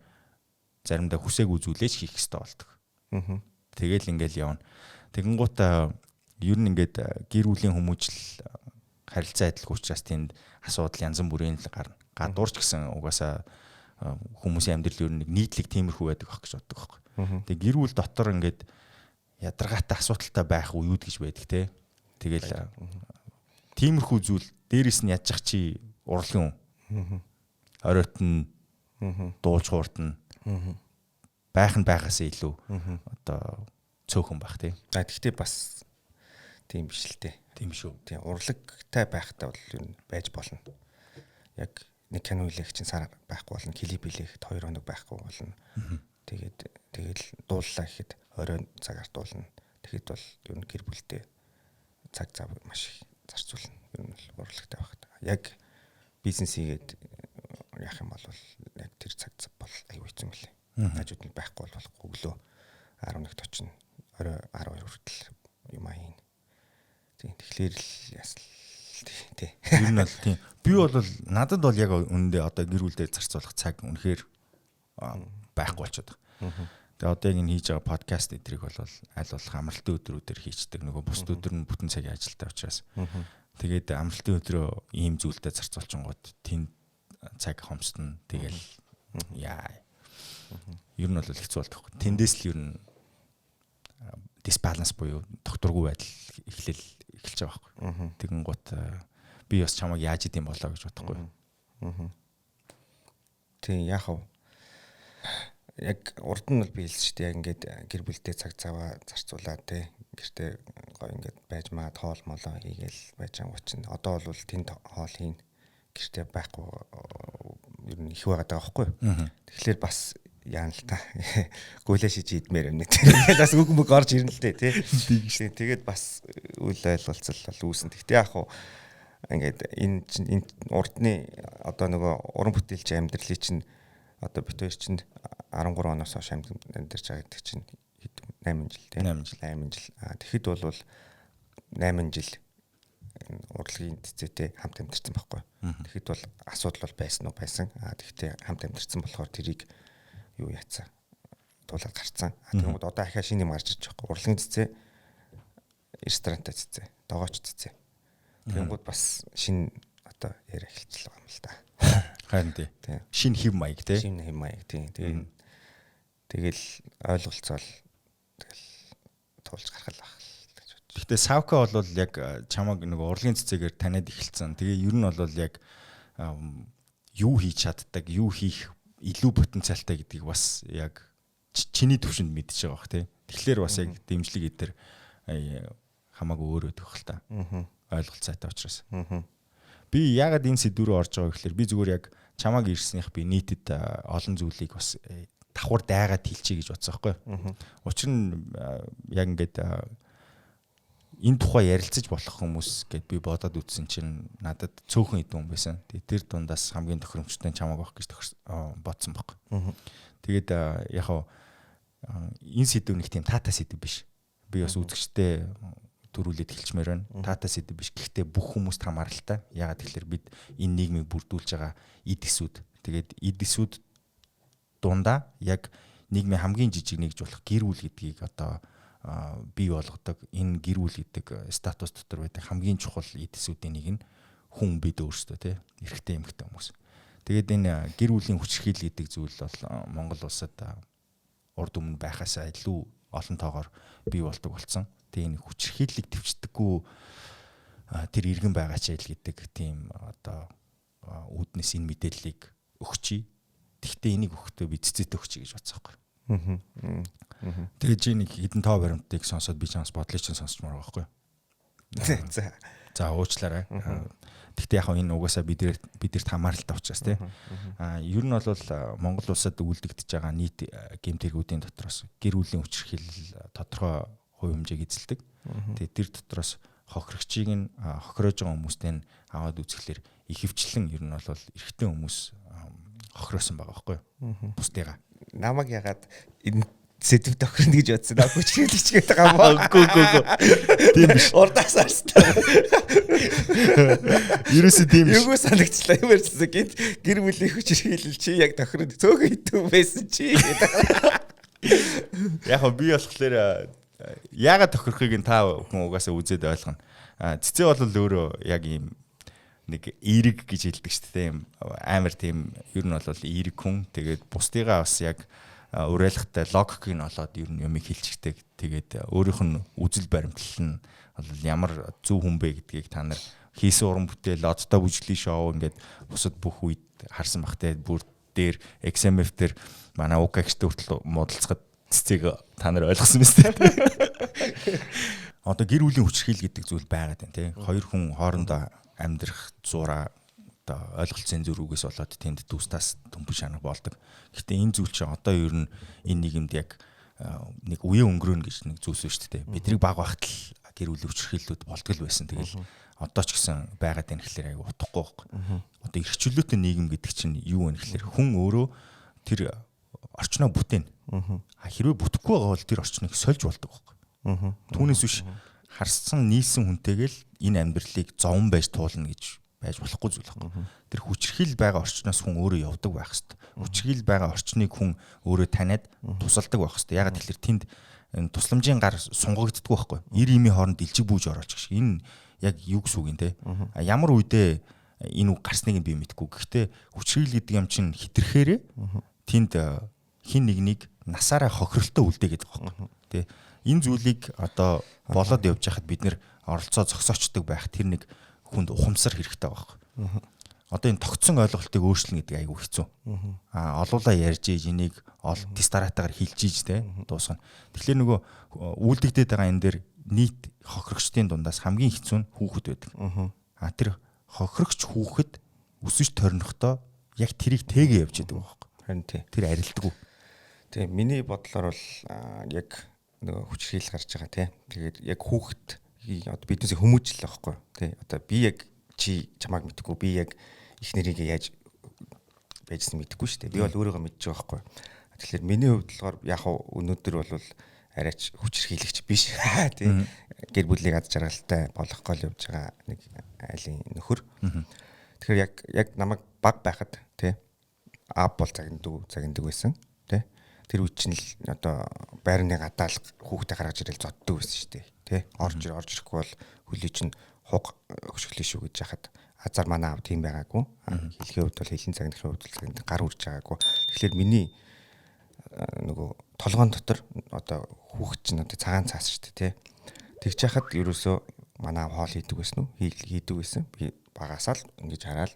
заримдаа хүсээгүй зүйлээ ч хийх ёстой болдог. Тэгэл ингээл явна. Тэгэнгუут ер нь ингээд гэр бүлийн хүмүүжил харилцаа адилгүй учраас тэнд асуудал янз бүрийн л гарна. Гадуурч гэсэн угаасаа хүмүүсийн амьдрал ер нь нэг нийтлэг тиймэрхүү байдаг ах гэж боддог байхгүй. Тэгээ гэр бүл дотор ингээд ядаргаатай асуудалтай байх үеуд гэж байдаг те. Тэгэл тиймэрхүү зүйл дээрэс нь ядчих чи урлагийн хүн. Оройтн нь дуулж хуурдна. Байх нь байгаасаа илүү одоо цөөхөн байх тий. А тэгтээ бас тийм биш л дээ. Тийм шүү. Тийм, урлагтай байхтай бол ер нь байж болно. Яг нэг кино хийх чинь сар байхгүй болно, клип хийхэд 2 хоног байхгүй болно. Тэгээд тэгэл дууллаа гэхэд оройн цагаар дуулна. Тэгэхэд бол ер нь гэр бүлтэй цаг зав маш их зарцуулна. Ер нь бол урлагтай байхад. Яг бизнес хийгээд яах юм бол яг тэр цаг зав бол аюу хэцүү юм лээ. Хажууд нь байхгүй бол болохгүй, өглөө 11-т очино, орой 12 хүртэл юм аа хийн. Тийм, тэгэхээр л ясал тий. Ер нь бол тийм. Би бол надад бол яг үнэндээ одоо гэр бүлдээ зарцуулах цаг үнэхээр байхгүй болчиход байгаа. Тэгээ одоо яг энэ хийж байгаа подкаст эдрийг бол аль болох амралтын өдрүүдээр хийчдэг. Нөгөө бусд өдөр нь бүтэн цагийн ажилтай учраас. Тэгээд амралтын өдрөө ийм зүйлдээ зарцуулчингууд тэнд цаг хомсдно. Тэгэл яа. Ер нь бол хэцүү болдог. Тэндээс л ер нь дисбаланс буюу докторгүй байдал эхлэл эхэлж байгаа байхгүй. Тэгэн гут би бас чамайг яаж идэм болоо гэж бодохгүй. Тийм, яах вэ? Яг урд нь бол би хэлсэн шүү дээ. Яг ингээд гэр бүлтэй цаг заваа зарцуулаад те, гэртээ гоё ингээд байж маад хоол молоо хийгээл байж байгаа чинь одоо бол тэнд хоол хийн, гэртээ байхгүй ер нь их байгаад байгаа байхгүй. Тэгэхээр бас яана л та. Гүлээ шиж идмээр юм нэг. Тэгээд бас үг мөг орж ирнэ л дээ тий. Тэгээд бас үйл ойлголцол бол үүсэн. Гэхдээ яг хуу ингээд энэ чинь энэ урдны одоо нөгөө уран бүтээлч амьдралын чинь одоо бит хоёр чинь 13 оноос хойш амьдарч байгаа гэдэг чинь 8 жил тий. 8 жил. 8 жил. А тэгэхэд бол 8 жил урлагийн цэцээтэй хамт амьдарсан байхгүй. Тэгэхэд бол асуудал бол байсан уу байсан. А тэгэхдээ хамт амьдарсан болохоор тэрийг юу яцсан, туулаад гарцсан. А тэгмүүд одоо ахиа шинэ юм гарч ирж байгаа. Урлагийн цэцээ, ресторантай цэцээ, догооч цэцээ. Тэгэнгүүт бас шинэ одоо яриа эхэлчихлээ юм л та. Харин тий. Шинэ хэв маяг тий. Шинэ хэв маяг тий. Тэгэл ойлголцоол тэгэл туулж гарах л байх гэж бодож. Гэхдээ Савка бол яг чамаг нэг урлагийн цэцээгээр таниад эхэлсэн. Тэгээ ер нь бол яг юу хийж чаддаг, юу хийх илүү потенциалтай гэдгийг бас яг чиний төвшөнд мэдчихэж байгаа бах тий. Тэгэхээр бас яг дэмжлэг эдэр хамаагүй өөр өгөх л та. Ойлголцоотой учраас. Би яагаад энэ сэдв рүү орж байгаа гэхээр би зүгээр яг чамааг ирснийх би нийтэд олон зүйлийг бас давхар дайгаад хэлчихье гэж бодсон байхгүй. Учир нь яг ингээд энэ тухай ярилцаж болох хүмүүс гэд би бодоод үзсэн чинь надад цөөхөн хэдэн хүн байсан. Тэгээ тэр дундаас хамгийн тохиромжтой чамааг байх гэж бодсон баг. Тэгээд яг хав энэ сэдв нэг тийм таатай сэдв биш. Би бас үзэгчтэй төрүүлээд хэлчмээр байна. Таатай сэдв биш. Гэхдээ бүх хүмүүст хамааралтай. Яагаад гэхээр бид энэ нийгмийг бүрдүүлж байгаа эд эсүүд. Тэгээд эд эсүүд дундаа яг нийгмийн хамгийн жижиг нэгж болох гэр бүл гэдгийг одоо бий болгодог энэ гэр бүл гэдэг статус дотор байдаг хамгийн чухал эд эсүүдийн нэг нь хүн бид өөрсдөө тий эрэгтэй эмэгтэй хүмүүс. Тэгээд энэ гэр бүлийн хүчирхийлэл гэдэг зүйл бол Монгол улсад урд өмнө байхаасаа илүү олон тоогоор бий болдог болсон. Тэгээ энэ хүчирхийллийг төвчдөггүй тэр иргэн байгаа ч айл гэдэг тийм одоо үүднээс энэ мэдээллийг өгчий. Тэгтээ энийг өгөхдөө би цэцэт өгчий гэж бодсон байхгүй. Тэгээ чи нэг хэдэн тоо баримтыг сонсоод би чамс бодлыг чинь сонсчмоор байгаа байхгүй. За. За уучлаарай. Тэгтээ яг энэ угаасаа бидэрт хамааралтай учраас тий. Аа ер нь бол Монгол улсад үлдэгдэж байгаа нийт гэмт хэрэгүүдийн дотроос гэр бүлийн хүчирхийлэл тодорхой хувь хэмжээг эзэлдэг. Тэгээ тэр дотроос хохирогчийг нь хохироож байгаа хүмүүстэй нь аваад үзэхлээр ихэвчлэн ер нь бол эрэгтэй хүмүүс хохироосон байгаа байхгүй юу? Бусдыгаа. Намаг ягаад энэ сэдв тохирно гэж бодсон. Аа хүчрхийлэгч гэдэг юм аа. Үгүй үгүй үгүй. Тийм биш. Урдаас арстай. Ерөөсөө тийм биш. Юугүй санагчлаа юм ярьсан. Гинт гэр бүлийн хүчирхийлэл чи яг тохирно. Цөөхөн хитүү байсан чи гэдэг. Яг би болохоор яагаад тохирохыг нь та хүн угаасаа үзээд ойлгоно. Цэцээ бол өөрөө яг ийм нэг эерэг гэж хэлдэг шүү дээ. Тийм амар тийм ер нь бол эерэг хүн. Тэгээд бусдыгаа бас яг уриалгатай логикийг нь олоод ер нь юмыг хэлчихдэг. Тэгээд өөрийнх нь үзэл баримтлал нь бол ямар зөв хүн бэ гэдгийг та нар хийсэн уран бүтээл, одтой бүжиглийн шоу ингээд бусад бүх үед харсан бах те. Бүр дээр XMF дээр манай УК-тэй хүртэл муудалцахад цэцэг та нар ойлгосон биз дээ. Одоо гэр бүлийн хүчирхийлэл гэдэг зүйл байгаад байна те. Хоёр хүн хоорондоо амьдрах зураа одоо ойлголцын зөрүүгээс болоод тэнд дүүс тас төмпөн шанах болдог. Гэхдээ энэ зүйл чинь одоо ер нь энэ нийгэмд яг нэг үе өнгөрөөнө гэж нэг зүйлс шүү дээ. Бидний баг байхад л гэр бүлийн хүчирхийллүүд болдог л байсан. Тэгэл одоо ч гэсэн байгаад байна гэхлээр айгу утгагүй байхгүй. Одоо эрх чөлөөтэй нийгэм гэдэг чинь юу вэ гэхлээр хүн өөрөө тэр орчноо бүтээн. А хэрвээ бүтэхгүй байгаа бол тэр орчныг сольж болдог байхгүй. Түүнээс биш харсан нийлсэн хүнтэйгээ л энэ амьдралыг зовон байж туулна гэж байж болохгүй зүйл байхгүй. Тэр хүчирхийл байгаа орчноос хүн өөрөө явдаг байх хэвээр. Хүчирхийл байгаа орчныг хүн өөрөө таниад тусалдаг байх хэвээр. Ягаад гэвэл тэнд тусламжийн гар сунгагддаггүй байхгүй. Ир имийн хооронд илжиг бүүж орооч гэх шиг. Энэ яг юу гэсэн үг юм те. Ямар үедээ энэ үг гарсныг нь би мэдэхгүй. Гэхдээ хүчирхийл гэдэг юм чинь хитрхээрээ тэнд хин нэгнийг насаараа хохиролтой үлдээгээд байгаа байхгүй. Тэ. Энэ зүйлийг одоо болоод явж байхад бид нэр оролцоо зогсоочдөг байх тэр нэг хүнд ухамсар хэрэгтэй байгаа байхгүй. Одоо энэ тогтсон ойлголтыг өөрчилнө гэдэг айгүй хэцүү. Аа олуулаа ярьж ийж энийг тест дараатаагаар хилж ийж те дуусгана. Тэгэхээр нөгөө үйлдэгдээд байгаа энэ дээр нийт хохирогчдын дундаас хамгийн хэцүү нь хүүхэд байдаг. Аа тэр хохирогч хүүхэд өсөж торнихдоо яг тэрийг тэгээ явж идэг байхгүй. Харин тий. Тэр арилдаггүй. Тийм миний бодлоор бол яг нөгөө хүчирхийлэл гарч байгаа тий. Тэгээд яг хүүхэд одоо биднээс хүмүүжил байхгүй тий. Одоо би яг чи чамааг мэдхгүй, би яг их нэрийг яаж байжсан мэдэхгүй шүү дээ. Би бол өөрийгөө мэдж байгаа байхгүй. Тэгэхээр миний хувьд болохоор яг өнөөдөр бол арайч хүчирхийлэгч биш тий. Гэр бүлийг аз жаргалтай болгох гол явж байгаа нэг айлын нөхөр. Тэгэхээр яг намайг баг байхад тий аав бол загнадаг байсан тий. Тэр үе чинь л одоо байрны гадаал хүүхдээ гаргаж ирэл зоддог байсан шүү дээ тий. Орж ирэхгүй бол хөлий чинь хуг хөшөглөө шүү гэж яхад азар манай аав тийм байгаагүй. Хэлхийн хувьд бол хэлэн загнахын хувьд бол загнадаг гар үрж байгаагүй. Тэгэхээр миний нөгөө толгоон дотор одоо хүүхэд чинь одоо цагаан цаас шүү дээ тий. Тэгж яхад ерөөсөө манай аав хоол хийдэг байсан уу? Хийдэг байсан. Би багасаа л ингэж хараад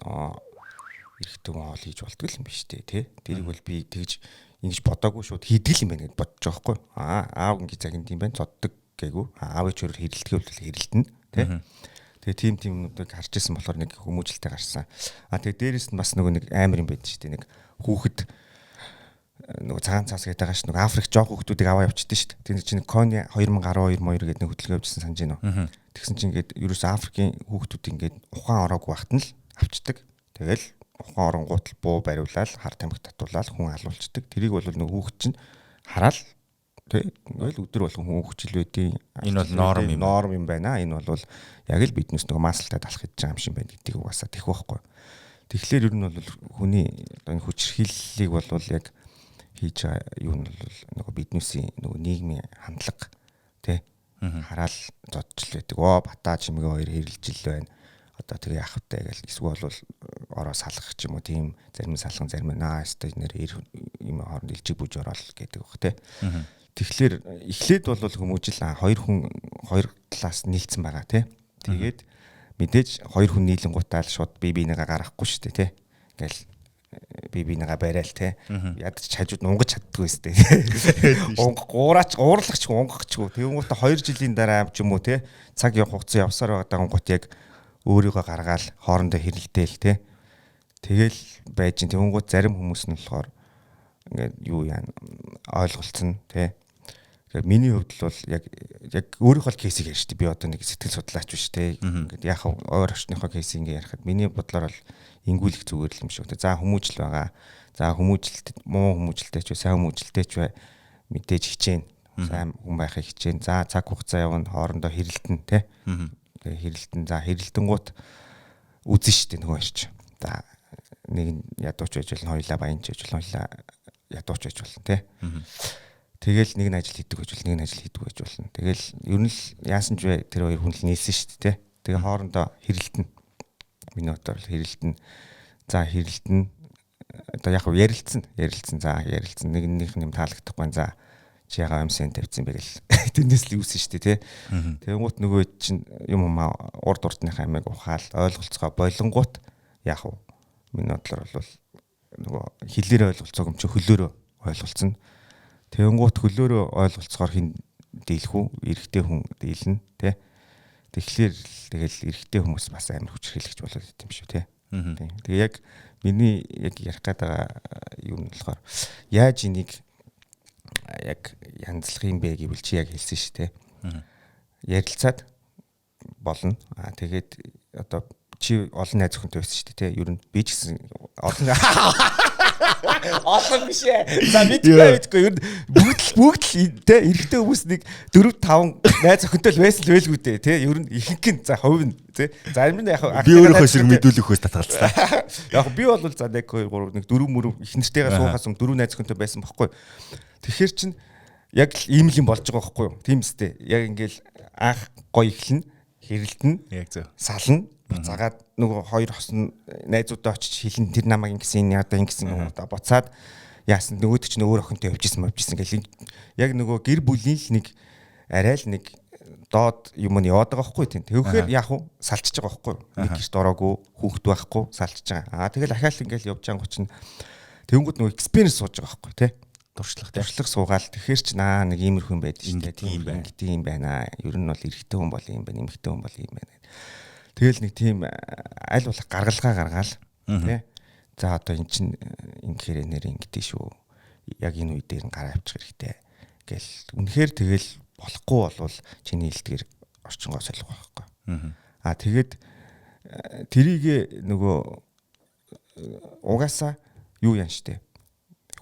эрэгтэй хүн хоол хийж болдгоо юм биш үү тий. Тэрийг бол би тэгж Ингэж бодоогүй шууд хийдэг юм байна гэж бодож байгаа байхгүй. Аав ингэж загинд юм байна, зоддог гээгүй. Аав ээж өөр хэрэлдэхээ бол хэрэлдэнэ, тий. Тэгээ тийм юмнуудыг харж исэн болохоор нэг хүмүүжлэлтэй гарсан. Тэгээ дээрэс нь бас нөгөө нэг амар юм байдаг шүү дээ. Нэг хүүхэд нөгөө цагаан цаас гэдэг байгаа ш. Нөгөө Африк жоох хүүхдүүдийг аваа явчихдээ шүү дээ. Тэр чинь Кони 2012 моёр гэдэг нэг хөдөлгөөн явжсэн санаж байна уу? Тэгсэн чинь ингээд ерөөсөө Африкийн хүүхдүүд ингээд ухаан ороогүй багт нь л авчдаг. Тэгэл ухаан оронгуут л буу бариулаад хар тамхи татуулаад хүн алуулцдаг. Тэрийг бол нөгөө хүүхд чинь хараал тий ингээл өдөр болгон хүн хөвчл байдیں۔ Энэ бол норм юм. Норм юм байна. Энэ бол яг л биднээс нөгөө маслтай талах гэж байгаа юм шиг байна гэдгийг угаасаа тэхэх байхгүй. Тэгэхээр ер нь бол хүний одоо энэ хүчирхийллийг бол яг хийж байгаа юу нь бол нөгөө биднээсийн нөгөө нийгмийн хандлага тий хараал зодчл байдаг. Оо бата чимгээ хоёр хэрэлжил байна. Одоо тэгээ яах вэ гэл эсвэл бол ороо салгах ч юм уу тийм зарим салган зарим наа өстой нэр юм хооронд илжиг бүж ороод гэдэг баг тий. Тэгэхээр эхлээд бол хүмүүжил хоёр хүн хоёр талаас нийлцэн байгаа тий. Тэгээд мэдээж хоёр хүн нийлэнгуутаа л шууд бие биенийгээ гаргахгүй шүү дээ тий. Ингээл бие биенийгээ барайл тий. Ядаж хажууд нь унгаж чаддгүй өстэй. Унг гуураач уурлахч унгахчгүй. Тэгэнгүүтээ 2 жилийн дараа ч юм уу тий. Цаг хугацаа явсаар байгаа дагангуут яг өөрийгөө гаргаал хоорондоо хэрэлдээл тий. Тэгэл байж ин тэгэнгүүт зарим хүмүүс нь болохоор ингээд юу яа ойлголцсон тий. Тэгэхээр миний хувьд л бол яг өөрийнхөө л кейсийг ярьж штэ. Би одоо нэг сэтгэл судлаач биш тий. Ингээд яг ойр орчныхоо кейсийг ингээд ярихад миний бодлоор бол ингүүлэх зүгээр л юм шиг. За хүмүүжил байгаа. За хүмүүжилт муу хүмүүжилтэй ч бай, сайн хүмүүжилтэй ч бай мэдээж хичээн. Сайн хүн байхыг хичээн. За цаг хугацаа явна хоорондоо хэрэлдэн тий. Тэгээ хэрэлдэн. За хэрэлдэнгуут үзэн штэ нөгөө ярьч. За нэг нь ядууч байж болно, хоёлаа баянч байж болно, хоёлаа ядууч байж болно тий. Тэгэл нэг нь ажил хийдэг байж болно, нэг нь ажил хийдэг байж болно. Тэгэл ер нь л яасан ч вэ тэр хоёр хүн л нийлсэн шүү дээ. Тэгээ хоорондоо хэрэлдэнэ. Миний бодлоор хэрэлдэнэ. За хэрэлдэнэ. Одоо яг ярилцсан, ярилцсан. За ярилцсан. Нэг нэгнийх нь юм таалагдахгүй. За чи ягаа амсэн тавьсан бэ гэл. Тэрнээс л үүсэн шүү дээ, тий. Тэгэнгүүт нөгөө чинь юм урд урдныхаа амийг ухаал ойлголцгоо болонгуут яах вэ? Миний бодлоор бол нөгөө хэлээрээ ойлголцоог юм чи хөлөөрөө ойлголцно. Тэгэнгүүт хөлөөрөө ойлголцохоор хин дийлэх үү? Эрэгтэй хүн дийлнэ, тий. Тэгэхээр тэгэл эрэгтэй хүмүүс бас амар хүчирхийлэгч болоод идэм шүү, тий. Тэгээ яг миний яг ярих гээд байгаа юм нь болохоор яаж энийг яг янзлах юм бэ гэвэл чи яг хэлсэн шүү, тий. Ярилцаад болно. Тэгээд одоо чи олон найз охинтой байсан шүү дээ, тий. Ер нь би ч гэсэн олон олон биш ээ. За мэдгүй. Ер нь бүгд л тий эрэгтэй хүмүүс нэг 4 5 найз охинтой л байсан л байлгүй дээ, тий. Ер нь ихэнх нь за хувь нь тий. Зарим нь яг би өөрийнхөө эсрэг мэдүүлэх хөөс татгалцлаа. Яг би бол за 1 2 3 нэг 4 мөрөв их нэртэйгээ суухаас өмнө 4 найз охинтой байсан бохгүй. Тэгэхээр чин яг л ийм л юм болж байгаа бохгүй юу? Тийм үстэй. Яг ингээл анх гоё эхлэнэ, хэрэлдэнэ. Яг зөв. Сална. Буцаагаад нөгөө хоёр хосон найзуудаа очиж хэлэн тэр намайг ингэсэн энэ одоо ингэсэн юм уу буцаад яасан нөгөөд чинь өөр охинтой явжсэн гэл яг нөгөө гэр бүлийн л нэг арай л нэг доод юм нь яваад байгаа байхгүй тийм. Тэгэхээр яг уу салчиж байгаа байхгүй нэг гэрт ороогүй хүүхэд байхгүй салчиж байгаа. Тэгэл ахаал ингээл явж ангуу чинь тэгэнгүүт нөгөө experience сууж байгаа байхгүй тий. Туршлага суугаал тэгэхээр ч наа нэг иймэрхүү юм байдаг шүү дээ. Тийм гэдэг юм байна. Ер нь бол эрэгтэй хүн бол ийм байна, эмэгтэй хүн бол ийм байна. Тэгэл нэг тийм аль болох гаргалгаа гаргаал тий. За одоо эн чинь ингэхээр нэр ингэдэй шүү. Яг энэ үе дээр нь гараа авчих хэрэгтэй гэл. Үнэхээр тэгэл болохгүй болвол чиний хэлдгээр орчингоо солих байхгүй. Тэгээд тэрийг нөгөө угаасаа юу яан штэ.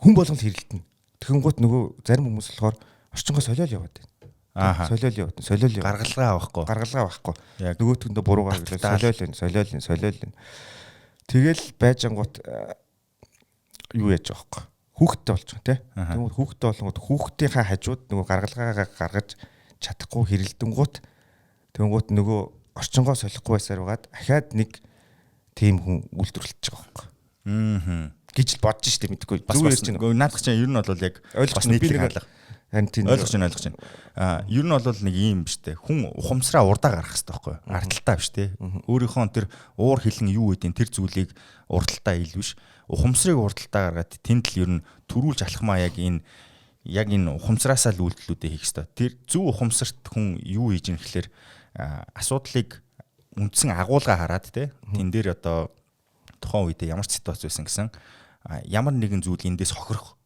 Хүн болгон л хэрэлдэнэ. Тэгэнгүүт нөгөө зарим хүмүүс болохоор орчингоо солиол яваад байна. Солиол яваад. Солиол гаргалгаа авахгүй. Гаргалгаа авахгүй. Нөгөөтгөндөө буруугаар гэлээ солиол. Тэгэл байж ангуут юу яаж байгаа вэ? Хүүхэдтэй болж байгаа тий. Тэгмүүд хүүхэдтэй болонгууд хүүхдийнхаа хажууд нөгөө гаргалгаагаа гаргаж чадахгүй хэрэлдэнгуут тэгэнгүүт нөгөө орчингоо солихгүй байсаар байгаад ахаад нэг тийм хүн үйлдвэрлэж байгаа байхгүй. Гэж л бодож штэ мэдгүй. Зүгээр ярьж байна. Наадах чинь ер нь бол яг бас нийтлэг хандлага. Харин тийм Ойлгож байна, ойлгож байна. Ер нь бол нэг ийм биш те. Хүн ухамсараа урдаа гаргах хэрэгтэй байхгүй юу? Ардталтай биш те. Өөрийнхөө тэр уур хилэн юу гэдیں тэр зүйлийг урдталтай ил биш. Ухамсарыг урдталтай гаргаад тэнд л ер нь төрүүлж алхмаа яг энэ ухамсараасаа л үйлдэлүүдээ хийх хэрэгтэй. Тэр зөв ухамсарт хүн юу хийж ийн гэхлээр асуудлыг үндсэн агуулга хараад те. Тэн дээр одоо тухайн үедээ ямар ч ситуац байсан гэсэн ямар нэгэн зүйл эндээс хохирох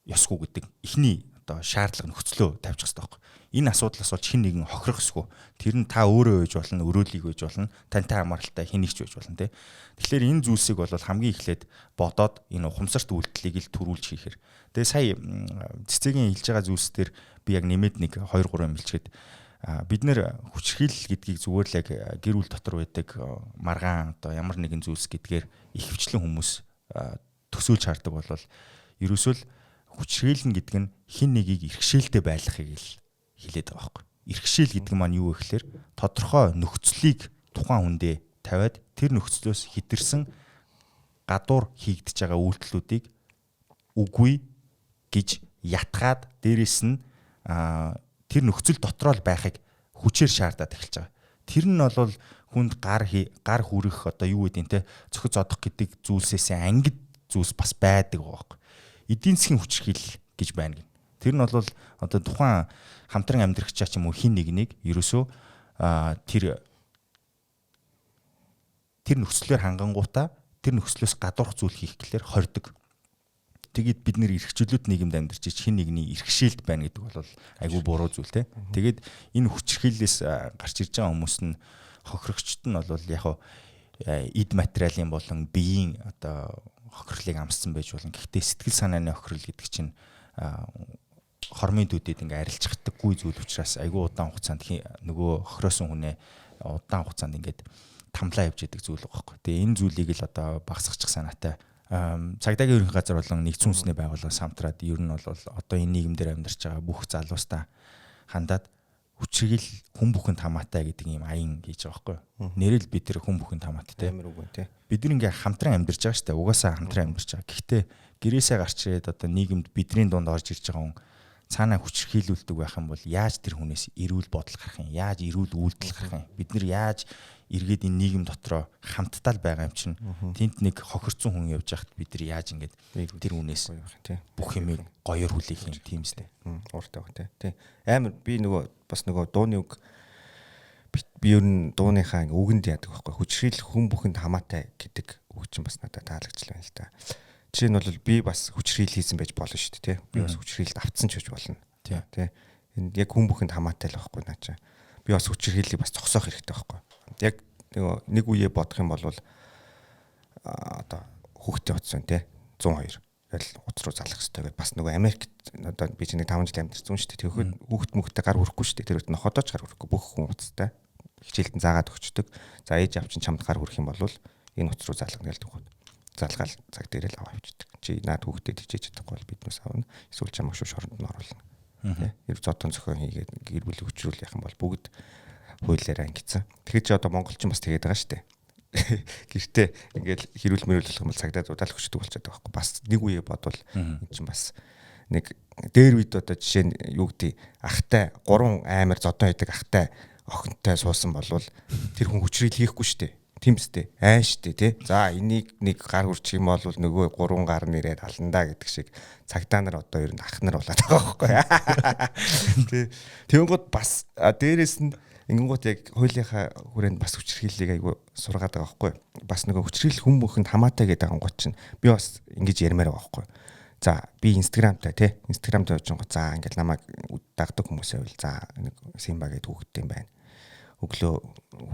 ёсгүй гэдэг эхний одоо шаардлага нөхцлөө тавьчих хэрэгтэй байхгүй. Энэ асуудлаас болж хэн нэгэн хохирох ёсгүй. Тэр нь та өөрөө байж болно, өрөөлийг байж болно, тантай хамааралтай хэн нэгч байж болно те. Тэгэхээр энэ зүйлсийг бол хамгийн эхлээд бодоод энэ ухамсарт үйлдэлийг л төрүүлж хийхээр. Тэгээ сая цэцэгийн хэлж байгаа зүйлс дээр би яг нэмээд нэг 2 3 юм хэлчихэд бид нэр хүчирхийлэл гэдгийг зүгээр л яг гэр бүл дотор байдаг маргаан одоо ямар нэгэн зүйлс гэдгээр ихэвчлэн хүмүүс төсөөлж хардаг бол ерөөсөө л хүчирхийлнэ гэдэг нь хин нэгийг иргэшээлтэй байлгахыг л хэлээд байгаа байхгүй. Иргэшээл гэдэг маань юу вэ гэхээр тодорхой нөхцөлийг тухайн хүндээ тавиад тэр нөхцлөөс хэтэрсэн гадуур хийгдэж байгаа үйлдэлүүдийг үгүй гэж ятгаад дээрэс нь тэр нөхцөл дотроо л байхыг хүчээр шаардаад эхэлж байгаа. Тэр нь бол хүнд гар хүрэх одоо юу гэдэг нь те цохид зодох гэдэг зүйлсээс ангид зүйлс бас байдаг байгаа байхгүй. Эдийн засгийн хүчирхийлэл гэж байна гин. Тэр нь бол одоо тухайн хамтран амьдрагчаа ч юм уу хин нэгнийг ерөөсөө тэр нөхцлөөр хангангуудаа тэр нөхцлөөс гадуурх зүйл хийх гэлээр хордог. Тэгээд бид нэр эрхчлөлт нийгэмд амьдарч хин нэгний эрхшээлд байна гэдэг бол айгүй буруу зүйл те. Тэгээд энэ хүчирхийллээс гарч ирж байгаа хүмүүс нь хохирогчд нь бол яг эд материалын болон биеийн одоо хохирлыг амссан байж болно. Гэхдээ сэтгэл санааны хохирол гэдэг чинь хормын төдөд ингээ арилжихдаггүй зүйл учраас айгүй удаан хугацаанд нөгөө хохироосон хүнээ удаан хугацаанд ингээд тамлаа явж идэг зүйл байгаа байхгүй. Тэгээ энэ зүйлийг л одоо багасгачих санаатай цагдаагийн ерөнхий газар болон нэгдсэн үндэсний байгууллагаас хамтраад ер нь бол одоо энэ нийгэмдэр амьдарч байгаа бүх залуустаа хандаад хүчирхийл хүн бүхэнд хамаатай гэдэг ийм аян хийж байгаа байхгүй. Нэрэл бид тэр хүн бүхэнд хамаатай те. Амар үг те. Бид нар ингээ хамтран амьдарч байгаа шүү дээ. Угаасаа хамтран амьдарч байгаа. Гэхдээ гэрээсээ гарч ирээд одоо нийгэмд бидний дунд орж ирж байгаа хүн цаанаа хүчирхийлүүлдэг байх юм бол яаж тэр хүнээс эрүүл бодол гарах юм? Яаж эрүүл үйлдэл гарах юм? Бид нар яаж эргээд энэ нийгэм дотроо хамтдаа л байгаа юм чинь тэнд нэг хохирцсон хүн явж байхад бид нар яаж ингээд тэр хүнээс бүх юмыг гоёор хүлээх юм тийм үстэй. Ууртай баг тий. Амар би нөгөө бас нөгөө дууны үг би ер нь дууныхаа үгэнд яадаг байхгүй. Хүчирхийлэл хүн бүхэнд хамаатай гэдэг үг чинь бас надад таалагчлаа юм л та. Жишээ нь бол би бас хүчирхийлэл хийсэн байж болно шүү дээ тий. Би бас хүчирхийлэлд автсан ч гэж болно. Тий. Энэ яг хүн бүхэнд хамаатай л байхгүй наа чи. Би бас хүчирхийллийг бас зогсоох хэрэгтэй байхгүй. Яг нэг үе бодох юм бол одоо хүүхдээ утсан тий 102 гэл утас руу залах хэрэгтэй гэдээ бас нөгөө Америкт одоо би чинь нэг 5 жил амьдарсан шүү дээ. Тэгэхэд хүүхд мөхтэй гар хүрэхгүй шүү дээ. Тэр үед ноходооч гар хүрэхгүй бүх хүн утастай. Хичээлдэн заагаад өгчдөг. За ээж аав чинь чамд гар хүрэх юм бол энэ утас руу залгана гэж түүхүүд. Залгаал цаг дээрээ л аваа явчихдаг. Чи наад хүүхдэд хичээж чадахгүй бол биднээс авна. Эсвэл чамайг шууд шоронд нь оруулна. Тэ. Ер зодон зохион хийгээд гэр бүлийн хүчрүүл яах юм бол бүгд хуулиараа ангицсан. Тэгэхээр чи одоо монголчин бас тэгээд байгаа шүү дээ. Гэртээ ингээл хэрүүл мэрүүл болох юм бол цагдаа зудаал хөчдөг болчиход байгаа байхгүй. Бас нэг үе бодвол эн чинь бас нэг дээр үед одоо жишээ нь юу гэдэг ахтай 3 аймар зодон байдаг ахтай охинтой суусан болвол тэр хүн хүчрэл хийхгүй шүү дээ. Тийм үстэй. Айн штэ тий. За энийг нэг гар хүрчих юм бол нөгөө 3 гар нэрээд аландаа гэдэг шиг цагдаа нар одоо ер нь ах нар болоод байгаа байхгүй. Тий. Тэнгууд бас дээрээс нь ингэнгүүт яг хуулийнхаа хүрээнд бас хүчирхийллийг айгу сургаад байгаа байхгүй. Бас нөгөө хүчирхийлэл хүн бүхэнд хамаатай гэдэг ангууд чинь би бас ингэж ярмаар байгаа байхгүй. За би Instagram-тай тий. Instagram-тай явж байгаа. За ингээл намайг дагдаг хүмүүс байвал за нэг Симба гэдэг хүүхдтэй юм байна. Өглөө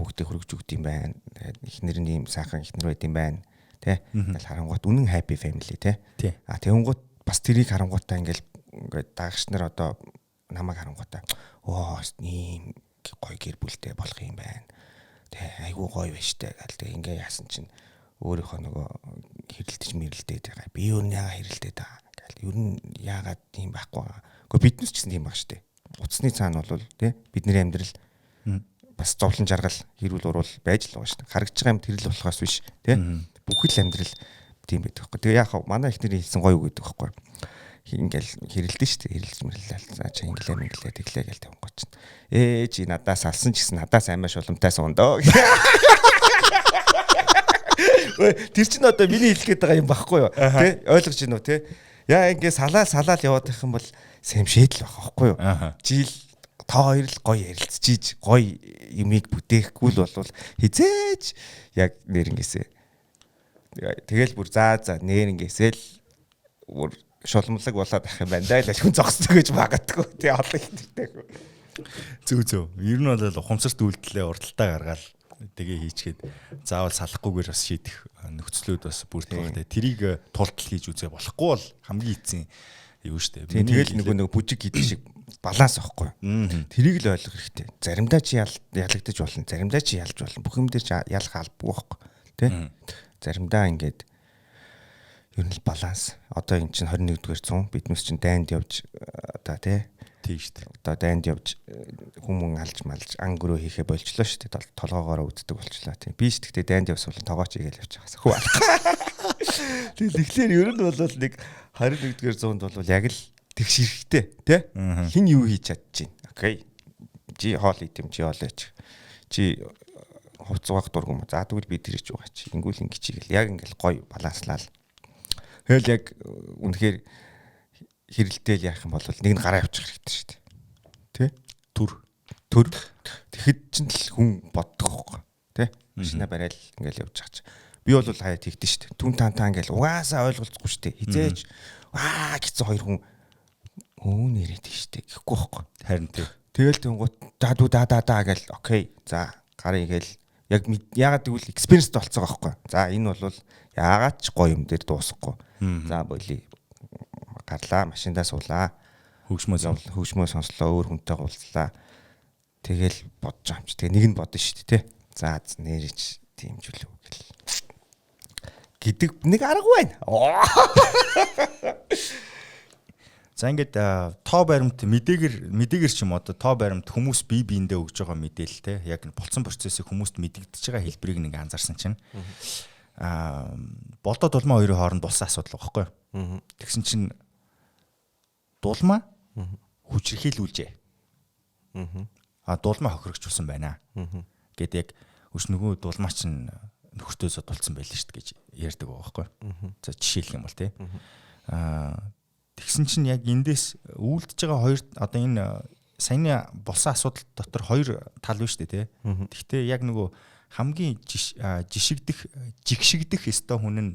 хүүхдээ хөргөж өгд юм байна. Тэгээд эхнэр нь ийм сайхан эхнэр байд юм байна. Тэ. Ингээл харангуут үнэн happy family тий. А тэгэнгүүт бас тэрийг харангуутаа ингээл ингээд дагагч нар одоо намайг харангуутаа оо ийм гоё гэр бүлтэй болох юм байна. Тэ айгуу гоё байна штэ гэл тэг ингээ яасан чинь өөрийнхөө нөгөө хэрэлдэж мэрэлдээд байгаа. Би юу яагаад хэрэлдээд байгаа гэл ер нь яагаад тийм байхгүй байгаа. Гэхдээ биднес ч гэсэн тийм баг штэ. Утасны цаана бол тэ бидний амьдрал бас зовлон жаргал хэрүүл уруул байж л байгаа штэ. Харагдж байгаа юм тэр л болохоос биш тэ. Бүхэл амьдрал тийм байдаг байхгүй. Тэгээ яах вэ? Манай эхнэрийн хэлсэн гоё үг гэдэг байхгүй. Ингээл хэрэлдэн шүү дээ. Хэрэлж мөрлөл. За чи инглээ мэнглээ тэглээ гэл тавингуй чинь. Ээ чи надаас алсан ч гэсэн надаас амиа шуламтай суундөө. Тэр чинь одоо миний хэлэх гээд байгаа юм багхгүй юу? Тэ ойлгож байна уу тэ? Яа ингээ салаал салаал яваад байх юм бол сэм шийдэл байх байхгүй юу? Жил та хоёр л гоё ярилцчихийж гоё юмыг бүтээхгүй л болвол хизээж яг нэрнгээсээ. Тэгэл бүр заа за нэрнгээсээ л бүр шулмлаг болоод ах юм байна даа л хүн зогсдог гэж магадгүй тий олон их тэртэй. Зүг зүг. Ер нь бол ухамсарт үйлдэлээ урдталтаа гаргаал тэгээ хийчгээд заавал салахгүйгээр бас шийдэх нөхцлүүд бас бүрдэх байх те. Тэрийг тултал хийж үзээ болохгүй бол хамгийн эцсийн юу штэ. Тэгэл нөгөө бүжиг гэдэг шиг баланс واخгүй. Тэрийг л ойлгох хэрэгтэй. Заримдаа чи ялагдаж болно, заримдаа чи ялж болно. Бүх юм дээр чи ялах албагүй واخгүй. Тэ? Заримдаа ингээд ер нь л баланс. Одоо эн чинь 21-р зуун биднээс чинь дайнд явж одоо тий Тийм шүү дээ. Одоо дайнд явж хүмүүн алж малж ан гөрөө хийхэ болчлоо шүү дээ. Толгоогоороо үздэг болчлоо тийм. Би ч тэгтээ дайнд явсан бол тогооч игээл явж байгаас хүү алах. Тэгэл тэгэхээр ер нь бол нэг 21-р зуунд бол яг л тэгш хэрэгтэй тий. Хин юу хийж чадчихээн. Окей. Чи хоол идэм чи хоол ич. Чи хувц угаах дург юм уу? За тэгвэл би тэр ч угаач. Ингүүл ингэ чигээл яг ингээл гоё баланслал. Тэгэл яг үнэхээр хэрэлдээл яах юм бол нэг нь гараа явчих хэрэгтэй шүү дээ. Тэ? Төр. Тэгэхэд чинь л хүн боддог байхгүй. Тэ? Машина барайл ингээл явж байгаа чи. Би бол хаяа тэгдэж шүү дээ. Түн тан тан ингээл угаасаа ойлголцохгүй шүү дээ. Хизээж аа гэсэн хоёр хүн өө нэрээ тийш дээ гэхгүй байхгүй. Харин тий. Тэгэл тэнгуут да дүү да да да гэл окей. За гарыг гээл яг яагаад гэвэл experience болцоо байхгүй. За энэ бол яагаад ч гоё юм дээр дуусахгүй. За боли гарлаа, машиндаа суулаа. Хөгжмөө сонслоо, өөр хүнтэй уулзлаа. Тэгэл бодож байгаа юм чи. Тэгээ нэг нь бодно шүү дээ, тэ. За нэрэж тийм ч үлээ гэл. Гэдэг нэг арга байна. За ингээд тоо баримт мэдээгээр ч юм одоо тоо баримт хүмүүс бие биендээ өгж байгаа мэдээлэл те яг болцсон процессыг хүмүүст мэдэгдэж байгаа хэлбэрийг нэг анзаарсан чинь болдоо дулмаа хоёрын хооронд болсон асуудал байгаа байхгүй юу. Тэгсэн чинь дулмаа хүчрхийлүүлжээ. А дулмаа хохирогчулсан байна. Гэт яг өш нөгөө дулмаа чинь нөхөртөө зодулсан байлээ шүү дээ гэж ярьдаг байгаа байхгүй юу. За жишээлх юм бол те. Тэгсэн чинь яг эндээс үйлдэж байгаа хоёр одоо энэ саяны болсон асуудал дотор хоёр тал биш үү те. Гэхдээ яг нөгөө хамгийн жишигдэх жигшигдэх ёстой хүн нь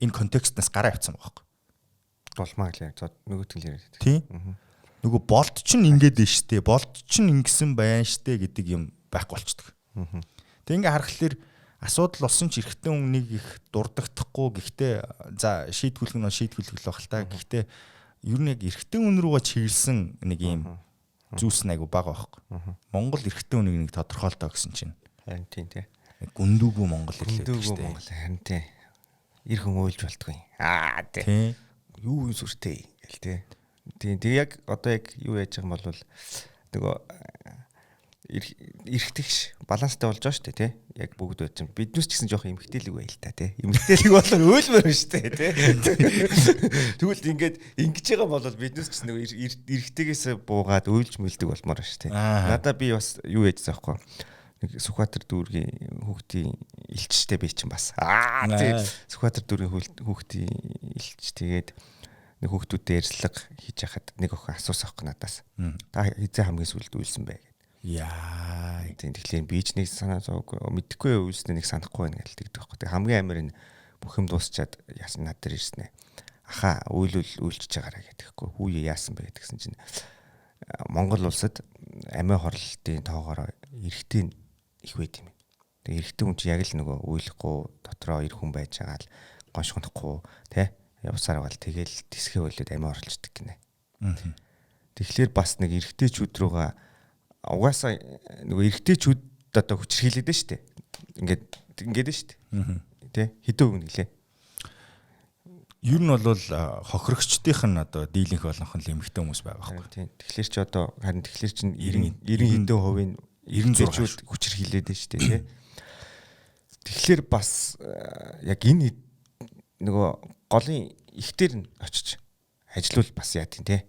энэ контекстнаас гараа явцсан байгаа байхгүй. Дулмаа гэлээ. Нөгөөт нь л яриад. Тийм. Нөгөө болд чинь ингээд нь штэ. Болд чинь ингэсэн байна штэ гэдэг юм байхгүй болчдөг. Тэг ингээ харахаар асуудал болсон ч эрэгтэй хүн нэг их дурддахгүй гэхдээ за шийдвэрлэх нь шийдвэрлэх л байх л та. Гэхдээ ер нь яг эрэгтэй хүн рүүгээ чиглэсэн нэг юм зүйлс айгу бага байхгүй. Монгол эрэгтэй хүнийг нэг тодорхойлтоо гэсэн чинь. Харин тийм тий. Гүндүүгүү Монгол ирлээ гэдэг чинь. Монгол харин тий. Эр хүн уйлж болтгүй. Аа тий. Юу юм сүртэй гэл тий. Тийм тэг яг одоо яг юу яаж байгаа юм бол нөгөө эрэгтэйгш баланстай болж байгаа шүү дээ тий. Яг бүгд байж юм. Биднээс ч гэсэн жоох эмгтээлэг байл та тий. Эмгтээлэг болохоор өөлмөр шүү дээ тий. Тэгвэл ингээд ингэж байгаа бол биднээс ч гэсэн нөгөө эрэгтэйгээс буугаад өөлж мөлдөг болмоор шүү дээ. Надаа би бас юу яжсан аахгүй. Нэг Сүхбаатар дүүргийн хүүхдийн элчтэй би чинь бас. Аа тий. Сүхбаатар дүүргийн хүүхдийн элч тэгээд нэг хүүхдүүдтэй ярьцлага хийж яхад нэг охин асуусан аахгүй надаас. Та хизээ хамгийн сүүлд үйлсэн бэ гэдэг. Яа. Тийм тэгэхээр би ч нэг санаа зовгүй мэдэхгүй үйлснээ нэг санахгүй байна гэж тэгдэг байхгүй. Тэг хамгийн амар энэ бүх юм дуусчаад яасан над дээр ирсэн ээ. Аха үйлүүл үйлчж байгаарэ гэдэг хгүй. Хүүе яасан бэ гэдгсэн чинь Монгол улсад амиа хорлолтын тоогоор эрэгтэй их байд юм. Тэг эрэгтэй хүн чи яг л нөгөө үйлэхгүй дотроо эр хүн байж байгаа л гоншгонохгүй тэ явсаар бол тэгэл тисгэ болоод амиа хорлцдаг гинэ. Тэгэхээр бас нэг эрэгтэйчүүд рүүгээ угаасаа нөгөө эрэгтэйчүүд одоо хүчрхийлээд нь шүү дээ. Ингээд нь шүү дээ. Тэ хэдэн үг нэлээ. Ер нь бол хохирогчдийнх нь одоо дийлэнх болгох нь эмэгтэй хүмүүс байгаа байхгүй. Тийм. Тэгэхээр чи одоо харин тэгэхээр чин 90 хэдэн хувийн 96 хүчрхийлээд нь шүү дээ, тэ. Тэгэхээр бас яг энэ нөгөө голын ихтер нь очиж Ажлуул бас яа тийм те.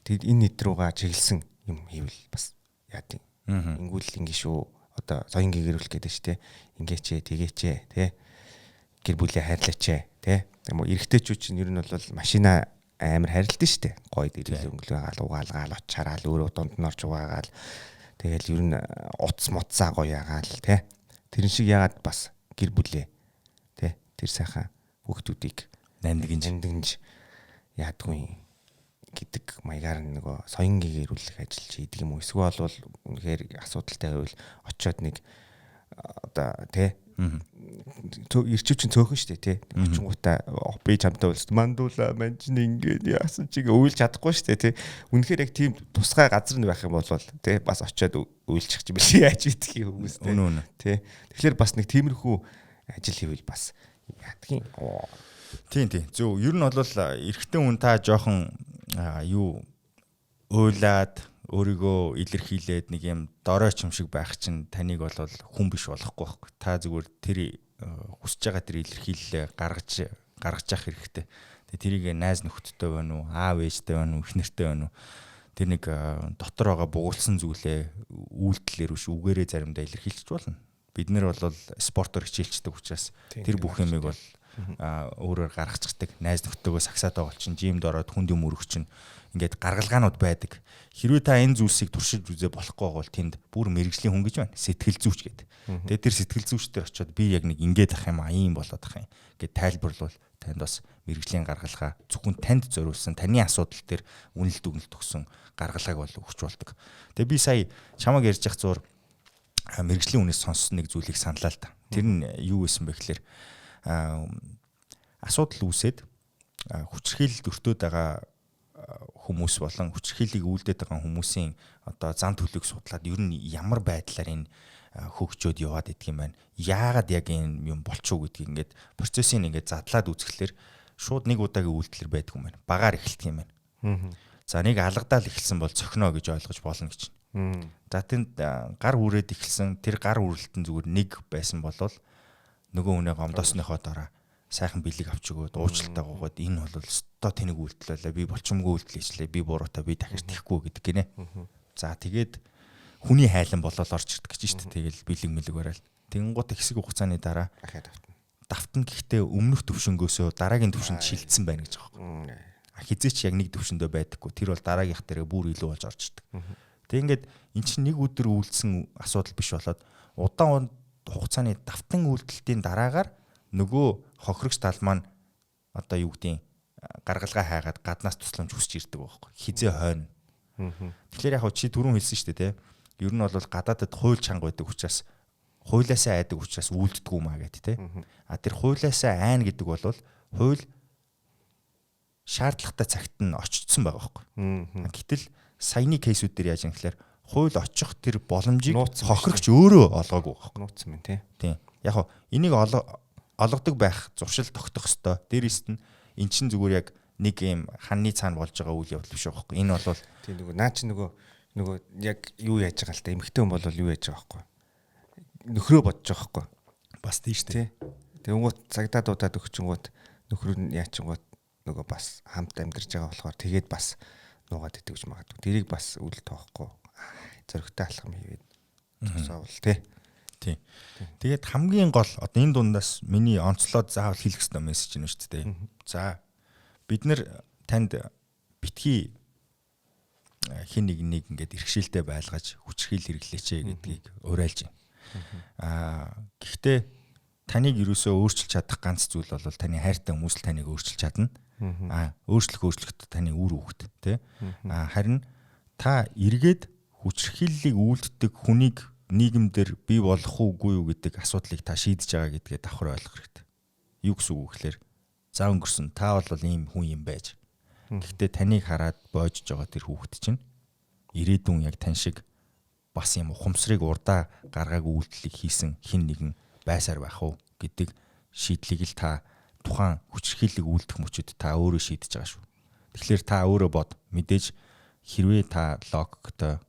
Тэгэд энэ нэт рүүгээ чиглэсэн юм хийвэл бас яа тийм. Ингүүл ингэ шүү. Одоо соён гэрүүлэх гэдэг шүү те. Ингээч тэгээч те. Гэр бүлээ хайрлаач те. Юм уу эрэгтэйчүүд чинь ер нь бол машина амар хайрладаг шүү дээ. Гоё дэрэл өнгөлөө гаал угаалгаал очараал өөрөө дунд нь орж угаагаал. Тэгэл ер нь утас муцаа гоё ягаал те. Тэрэн шиг яагаад бас гэр бүлээ те. Тэр сайхан хүүхдүүдийг нандинж яадгүй гэдэг маягаар нөгөө соён гэрүүлэх ажил хийдэг юм уу? Эсвэл бол үнэхээр асуудалтай байвал очиод нэг одоо те ирчүү чинь цөөхөн шүү дээ тий. Очингуудаа би чамтай уулзсан мандуула ман чинь ингээд яасан чиг уйлж чадахгүй шүү дээ тий. Үнэхээр яг тийм тусгай газар нь байх юм бол тий бас очиод уйлчих юм бил яаж идэх юм хүмүүс тий. Тий. Тэгэхээр бас нэг тиймэрхүү ажил хийвэл бас ядгийн. Тийм тийм. Зөв. Ер нь бол эрэгтэй хүн та жоохон юу уйлаад өөрийгөө илэрхийлээд нэг юм дорой ч юм шиг байх чинь таныг бол хүн биш болохгүй байхгүй. Та зүгээр тэр хүсэж байгаа тэр илэрхийллээ гаргаж явах хэрэгтэй. Тэгээ тэрийг найз нөхдөдтэй байна уу, аав ээжтэй байна уу, эхнэртэй байна уу? Тэр нэг дотор байгаа бугуулсан зүйлээ үйлдэлээр биш үгээрээ заримдаа илэрхийлчих болно. Бид нэр бол спортоор хичээлчдэг учраас тэр бүх юмыг бол өөрөөр гаргачихдаг. Найз нөхдөдөө сагсаад байгаа чинь жимд ороод хүнд юм өргөх чинь ингээд гаргалгаанууд байдаг. Хэрвээ та энэ зүйлсийг туршиж үзээ болохгүй бол тэнд бүр мэрэгжлийн хүн гэж байна. Сэтгэл зүйч гэдэг. Тэгээд тэр сэтгэл зүйч дээр очиод би яг нэг ингээд ах юм аа, ийм болоод ах юм гэд тайлбарлавал танд бас мэрэгжлийн гаргалгаа зөвхөн танд зориулсан таны асуудал дээр үнэлт өгнөлт өгсөн гаргалгааг бол өгч болдог. Тэгээд би сая чамаг ярьж явах зур мэрэгжлийн хүнээс сонссон нэг зүйлийг саналаа л да. Тэр нь юу байсан бэ гэхээр асуудал үүсээд хүчирхийлэлд өртөөд байгаа хүмүүс болон хүчирхийллийг үйлдээд байгаа хүмүүсийн одоо зан төлөвийг судлаад ер нь ямар байдлаар энэ хөгжөөд яваад идэх юм байна. Яагаад яг энэ юм болчихов гэдгийг ингээд процессыг ингээд задлаад үзэхлээр шууд нэг удаагийн үйлдэлэр байдаг юм байна. Багаар эхэлдэг юм байна. За нэг алгадаал эхэлсэн бол цохино гэж ойлгож болно гэж. За тэнд гар хүрээд эхэлсэн тэр гар хүрэлтэн зүгээр нэг байсан болол нөгөө хүнээ гомдоосныхоо дараа сайхан бэлэг авч өгөөд уучлалтаа гуйгаад энэ бол өстой тэнэг үйлдэл байлаа, би болчмгүй үйлдэл хийчлээ, би буруутай, би дахиж тэхгүй гэдэг гинэ. За тэгээд хүний хайлан болол орж ирдэг гэж шүү дээ. Тэгэл бэлэг мэлэг барайл. Тэгэнгუთ хэсэг хугацааны дараа давтна. Гэхдээ өмнөх төвшөнгөөсөө дараагийн төвшөнд шилжсэн байна гэж байгаа байхгүй. Хизээч яг нэг төвшөндөө байдаггүй. Тэр бол дараагийнх дээрээ бүр илүү болж орж ирдэг. Тэг ингээд эн чинь нэг өдөр үйлдсэн асуудал биш болоод удаан хугацааны давтан үйлдэлтийн дараагаар нөгөө хохирогч тал маань одоо юу гэдгийг гаргалгаа хайгаад гаднаас тусламж хүсэж ирдэг байхгүй. Хизээ хойно. Тэгэхээр яг чи түрүүн хэлсэн шүү дээ, тэ. Ер нь бол гадаадад хууль чанга байдаг учраас хуулиасаа айдаг учраас үйлддэггүй юм аа гэт, тэ. А тэр хуулиасаа айна гэдэг бол хууль шаардлагатай цагт нь очсон байгаа байхгүй. Гэтэл саяны кейсүүд дээр яаж юм гэхээр хууль очих тэр боломжийг хохирогч өөрөө олгоогүй байхгүй. Нууцсан юм тий. Тийм. Яг хоо энийг олгодог байх зуршил тогтох ёстой. Дээрээс нь эн чинь зүгээр яг нэг юм ханны цаана болж байгаа үйл явдал биш байхгүй. Энэ бол тийм нөгөө наа чи нөгөө яг юу яаж байгаа л та эмэгтэй хүн бол юу яаж байгаа байхгүй. Нөхрөө бодож байгаа байхгүй. Бас тийм шүү дээ. Тэнгуут цагдаа дуудаад өгчөнгүүт нөхөр нь яачингуут нөгөө бас хамт амьдарч байгаа болохоор тэгээд бас нуугаад идэг гэж магадгүй. Тэрийг бас үл тоохгүй зөрөгтэй алхам хийгээд тусаавал тий. Тийм. Тэгээд хамгийн гол одоо энэ дундаас миний онцлоод заавал хэлэх ёстой мессеж нь шүү дээ. За бид нэр танд битгий хин нэг нэг ингээд иргэшээлтэй байлгаж хүчирхийл хэрэглээч гэдгийг уриалж байна. Аа гэхдээ таныг юусоо өөрчилж чадах ганц зүйл бол таны хайртай хүмүүс л таныг өөрчилж чадна. Аа өөрчлөхөд таны үр хүүхэд тий. Аа харин та эргээд хүчирхийллийг үйлддэг хүнийг нийгэмдэр бий болох уугүй юу гэдэг асуудлыг та шийдэж байгаа гэдгээ давхар ойлгох хэрэгтэй. Юу гэсэн үг вэ гэхээр за өнгөрсөн та бол ийм хүн юм байж. Гэхдээ таныг хараад боожж байгаа тэр хүүхэд чинь ирээдүйн яг тань шиг бас юм ухамсарыг урдаа гаргаагүй үйлдэлийг хийсэн хин нэгэн байсаар байх уу гэдэг шийдлийг л та тухайн хүчирхийллийг үйлдэх мөчөд та өөрөө шийдэж байгаа шүү. Тэгэхээр та өөрөө бод. Мэдээж хэрвээ та логиктой,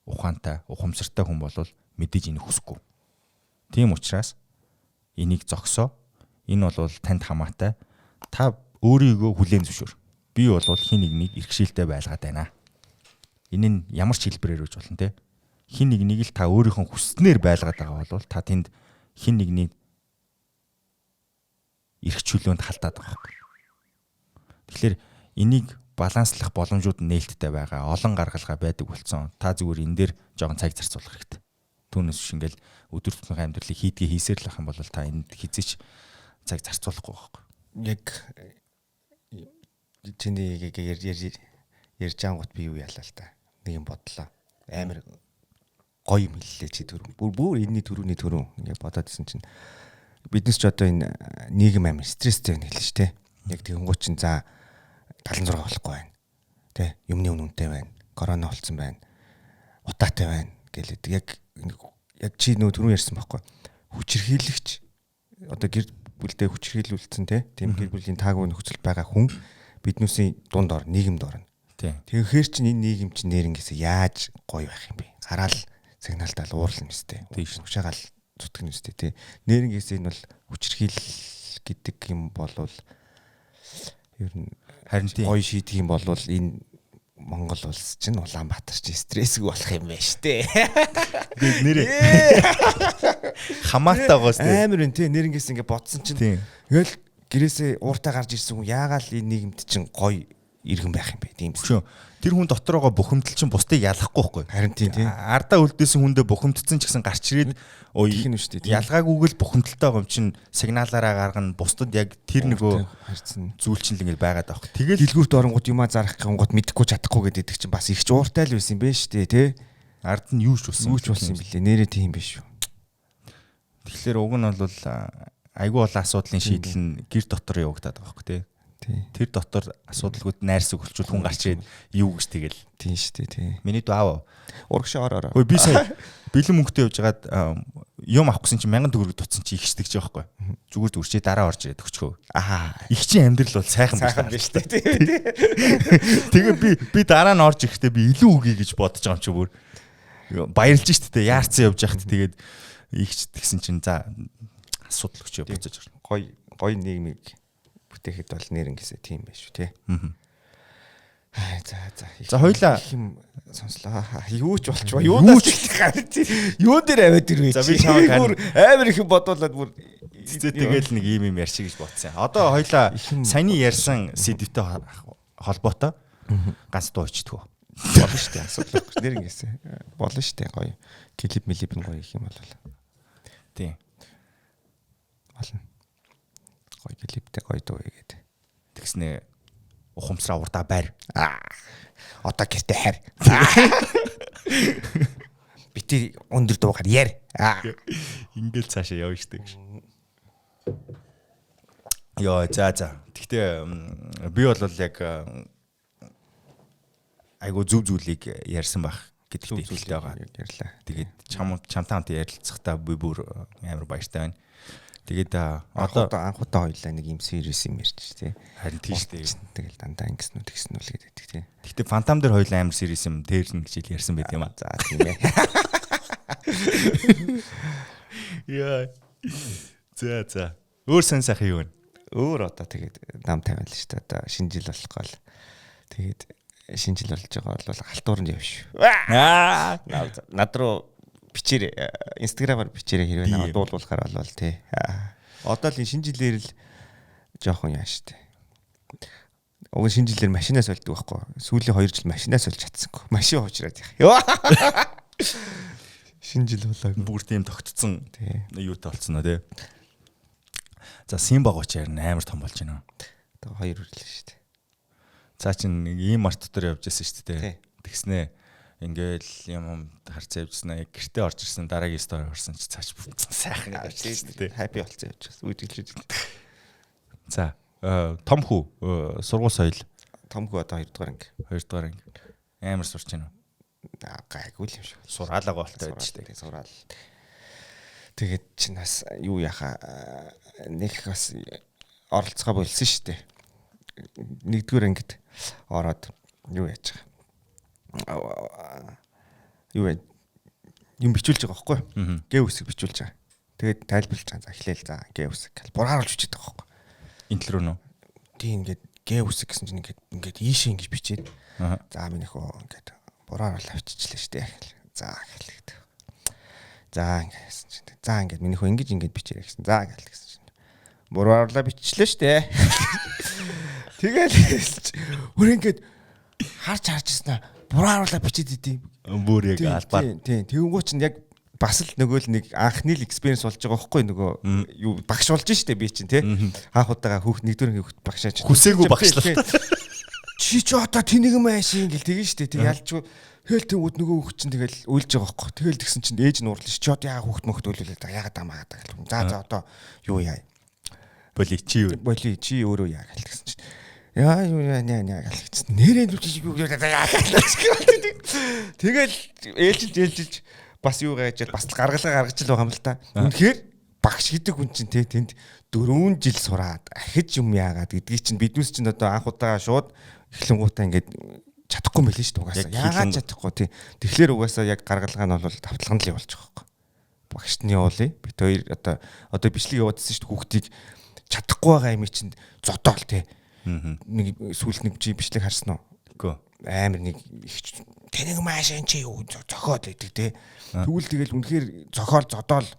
ухаантай, ухамсартай хүн бол мэдээж энийг хүсэхгүй. Тийм учраас энийг зогсоо. Энэ бол танд хамаатай. Та өөрийгөө хүлээн зөвшөөр. Би бол хин нэгнийг иргэшээлтэй байлгаад байна. Энэ нь ямар ч хэлбэрээр үж болно те. Хин нэгнийг л та өөрийнхөө хүснээр байлгаад байгаа бол та тэнд хин нэгний эрх чөлөөнд халтаад байгаа байхгүй. Тэгэхээр энийг баланслах боломжууд нээлттэй байгаа. Олон гаргалгаа байдаг болсон. Та зүгээр энэ дээр жоохон цаг зарцуулах хэрэгтэй. Түүнээс биш ингээл өдөр тутмын амьдралыг хийдгээ хийсээр л ах юм бол та энд хизээч цаг зарцуулахгүй байхгүй. Яг чиний ярьж ангууд би юу ялаа л та. Нэг юм бодлоо. Амар гоё юм хэллээ чи түрүү. Бүр энэний түрүүний түрүү ингээд бодоод исэн чинь биднес ч одоо энэ нийгэм амар стресстэй байна гэлээ ш тэ. Яг тэгэнгүүт чинь за 76 болохгүй байна. Тэ юмны үн үнэтэй байна. Корона болцсон байна. Утаатай байна гэлээд яг чи нөө түрүү ярьсан байхгүй. Хүчирхийлэгч одоо гэр бүлдээ хүчирхийлүүлсэн те. Тийм гэр бүлийн таагүй нөхцөл байгаа хүн биднүүсийн дунд ор нийгэмд орно. Тэгэхээр чинь энэ нийгэм чинь нэрнгээсээ яаж гоё байх юм бэ? Гараал сигналдаал уурлна өстэй. Хүчаагаал зүтгэнэ өстэй тий. Нэрнгээсээ энэ бол хүчирхийл гэдэг юм болвол ер нь харин тий гоё шийдэх юм бол энэ Монгол улс чинь Улаанбаатар чинь стрессгүй болох юм байна штэ. Нэрээ хамаатай гоос тий. Амар энэ тий нэрнгээсээ ингээ бодсон чинь ингээл гэрээсээ ууртаа гарч ирсэн хүн яагаал энэ нийгэмд чинь гоё иргэн байх юм бэ тийм үү. Тэр хүн дотор байгаа бухимдал чинь бусдыг ялахгүй байхгүй. Харин тийм тий. Ардаа үлдээсэн хүндээ бухимдсан ч гэсэн гарч ирээд ялгаагүйг л бухимдалтай байгаа юм чинь сигналаараа гаргана бусдад яг тэр нөгөө зүйл чинь л ингэж байгаад байгаа. Тэгэл дэлгүүрт оронгууд юмаа зарах гингууд мэдэхгүй чадахгүй гэдэг чинь бас их ч ууртай л байсан юм бэ шүү дээ тий. Ард нь юу ч болсон. Юу ч болсон юм бэлээ. Нэрээ тийм биш шүү. Тэгэхээр уг нь бол айгүй бол асуудлын шийдэл нь гэр дотор явагдаад байгаа байхгүй тий. Тэр дотор асуудалгүйд найрсаг болчвол хүн гарч ирээд юу гэж тэгэл. Тийм шүү дээ тий. Миний дүү аав. Урагшаа ор ороо. Өө би сая бэлэн мөнгөтэй явж байгаад юм авах гэсэн чинь 1000 төгрөг дутсан чи ихчдэг ч байхгүй. Зүгээр зүгээр чи дараа орж ирээд өгчхөө. Аа. Их чинь амьдрал бол сайхан биш үү тий. Тэгээ би дараа нь орж ирэхдээ би илүү үгүй гэж бодож байгаа юм чи бүр. Баярлж шүү дээ. Яарсан явж байхад тэгээд ихч тэгсэн чинь за асуудал өчөө буцаж орно. Гой гой нийгмийг бүтээхэд бол нэрнгээсээ тийм байх шүү тий. Аа за за. За хоёлаа юм сонслоо. Юу ч болчихваа. Юунаас ч гарч. Юун дээр аваад ирвэ. За би чамайг бүр амар их юм бодуулаад бүр тэгэл нэг ийм юм ярьчих гэж бодсон. Одоо хоёлаа саяны ярьсан сэдвтэй холбоотой ганц дуу ичдэг. Болно шүү дээ. Асуудал байхгүй. Нэрнгээсээ болно шүү дээ. Гоё. Клип мэлип нь гоё их юм бол. Тийм. Болно. Гоё клиптэй гоё дуу хийгээд. Тэгснэ ухамсараа урдаа байр. Одоо гэртээ хайр. Бити өндөр дуугаар яар. Ингээл цаашаа явна штэ гэж. Йоо за за. Тэгтээ би бол яг айгу зөв зүйлийг ярьсан байх гэдэгт итгэлтэй байгаа. Ярьлаа. Тэгээд чамтай хамт ярилцахдаа би бүр амар баяртай байна. Тэгээд одоо анхудаа хоёлаа нэг юм serious юм ярьж тий. Харин тийм шүү дээ. Тэгэл дандаа ингэсэн үү тэгсэн үү л гэдэг тий. Гэхдээ Phantom дээр хоёлаа амар serious юм тээрлэн гэж ярьсан байт юм аа. За тийм ээ. Яа. За за. Өөр сан сайхан юу вэ? Өөр одоо тэгээд нам тавиал шүү дээ. Одоо шинэ жил болох гол. Тэгээд шинэ жил болж байгаа бол алтууранд явна шүү. Аа. Над руу бичээрэй. Инстаграмаар бичээрэй хэрвээ намайг дуулуулахаар болвол тий. Одоо л энэ шинэ жилээр л жоохон яа штэ. Уг шинэ жилээр машинаа сольдог байхгүй. Сүүлийн 2 жил машинаа сольж чадсангүй. Машин хуучраад яах. Шинэ жил болоогүй. Бүр тийм тогтцсон юутай болцсон уу тий. За Симба гоч ярина амар том болж байна. Одоо 2 үрлээ штэ. За чин нэг ийм март дотор явж байсан штэ тий. Тэгснээ ингээл юм харцаа явжсэн аа гэртээ орж ирсэн дараагийн стори орсон чи цааш сайхан явж тий. Happy болцсон явж байсан. Үжилж. За том хүү сургууль соёл. Том хүү одоо 2 дугаар анги. 2 дугаар анги. Амар сурч байна уу? Гайгүй л юм шиг. Сураалаагаа болтой байж тээ. Сураал. Тэгээд чин бас юу яхаа нэг бас оролцохоо болсон шүү дээ. 1-р ангид ороод юу яаж байгаа. Юу вэ? Юм бичүүлж байгаа байхгүй юу? Г үсэг бичүүлж байгаа. Тэгээд тайлбарлаж байгаа. За эхлээл за Г үсэг гэл бургааруулж бичээд байгаа байхгүй юу? Энэ тал руу нөө. Тийм ингээд Г үсэг гэсэн чинь ингээд ингээд ийшээ ингэж бичээд за миний хөө ингээд буруу оруулаа биччихлээ штэ. За гэлээ. За ингэсэн чинь. За ингээд миний хөө ингэж ингэж бичээрэй гэсэн. За гэл гэсэн чинь. Буруу оруулаа биччихлээ штэ. Тэгэл өөр ингээд харж харж ирсэн аа буруу оруулаа бичээд идэв. Бүр яг албаар. Тийм. Тэгэнгүүт чинь яг бас л нөгөө л нэг анхны л experience болж байгаа байхгүй нөгөө юу багш болж штэ би чинь тий. Анх удаага хүүхд нэгдүгээр хүүхд багшаач. Хүсээгүй багшлаа. Чи ч одоо тэнийг юм аашийн гэл тэгэн штэ. Тэг ялчгүй тэгэл тэнгууд нөгөө хүүхд чинь тэгэл уйлж байгаа байхгүй. Тэгэл тэгсэн чинь ээж нь уурлаа ш. Чи одоо яа хүүхд мөхд уйлуулаад байгаа. Яагаад амаа гэдэг гэл. За за одоо юу яа. Боли чи юу. Боли чи өөрөө яа гэл тэгсэн чинь. Яа юу яа яа яа гэл тэгсэн. Нэрээ юу яа яа гэл. Тэгэл ээлжилж ээлжилж бас юу гайжал бас гаргалгаа гаргаж л байгаа юм л та. Үнэхээр багш гэдэг хүн чинь те тэнд 4 жил сураад ахиж юм яагаад гэдгийг чинь биднээс чинь одоо анх удаага шууд эхлэнгуутаа ингээд чадахгүй мэлээ шүү дээ угаасаа. Яагаад чадахгүй тий. Тэгэхээр угаасаа яг гаргалгаа нь бол давталганд л явуулчих واخхой. Багшд нь явуулъя. Бит хоёр одоо бичлэг явуулсан шүү дээ хүүхдийг чадахгүй байгаа юм чинь зодоол тий. Нэг сүүлд нэг чи бичлэг харсан уу? Үгүй. Амар нэг их тэнэг мааш энэ чи юу зохиод байдаг те. Тэгвэл тэгэл үнэхээр зохиол зодоол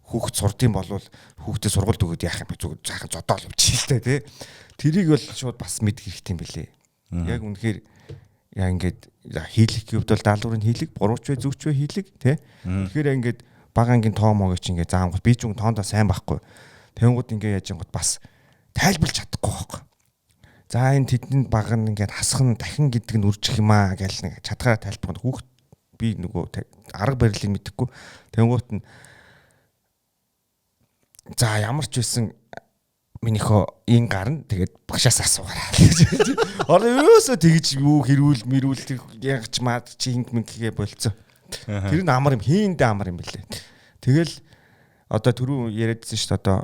хүүхд сурдсан болвол хүүхдээ сургуульд өгөөд яах юм бэ? Зүгээр сайхан зодоол явчих л те. Тэрийг бол шууд бас мэдэх хэрэгтэй юм билээ. Яг үнэхээр яа ингээд хийлэх гэвэл бол даалгаврыг хийлэг, бурууч вэ, зөвч вэ хийлэг те. Тэгэхээр ингээд бага ангийн тоо моог чи ингээд заангууд би ч юм тоондоо сайн байхгүй. Тэнгууд ингээд яаж янгууд бас тайлбарлаж чадахгүй байхгүй. За энэ тэдэнд баг нь ингээд хасах нь дахин гэдэг нь үржих юм аа гэж нэг чадхаараа тайлбархад хүүхд би нөгөө арга барилыг мэдэхгүй. Тэнгуут нь за ямар ч байсан минийхөө ин гарна тэгээд багшаас асуугаарай гэж. Одоо юусоо тэгж юу хэрүүл мэрүүл ягч маад чи инг мэнгээ болцсон. Тэр нь амар юм хийндээ амар юм бэлээ. Тэгэл одоо түрүү яриадсэн шүү дээ одоо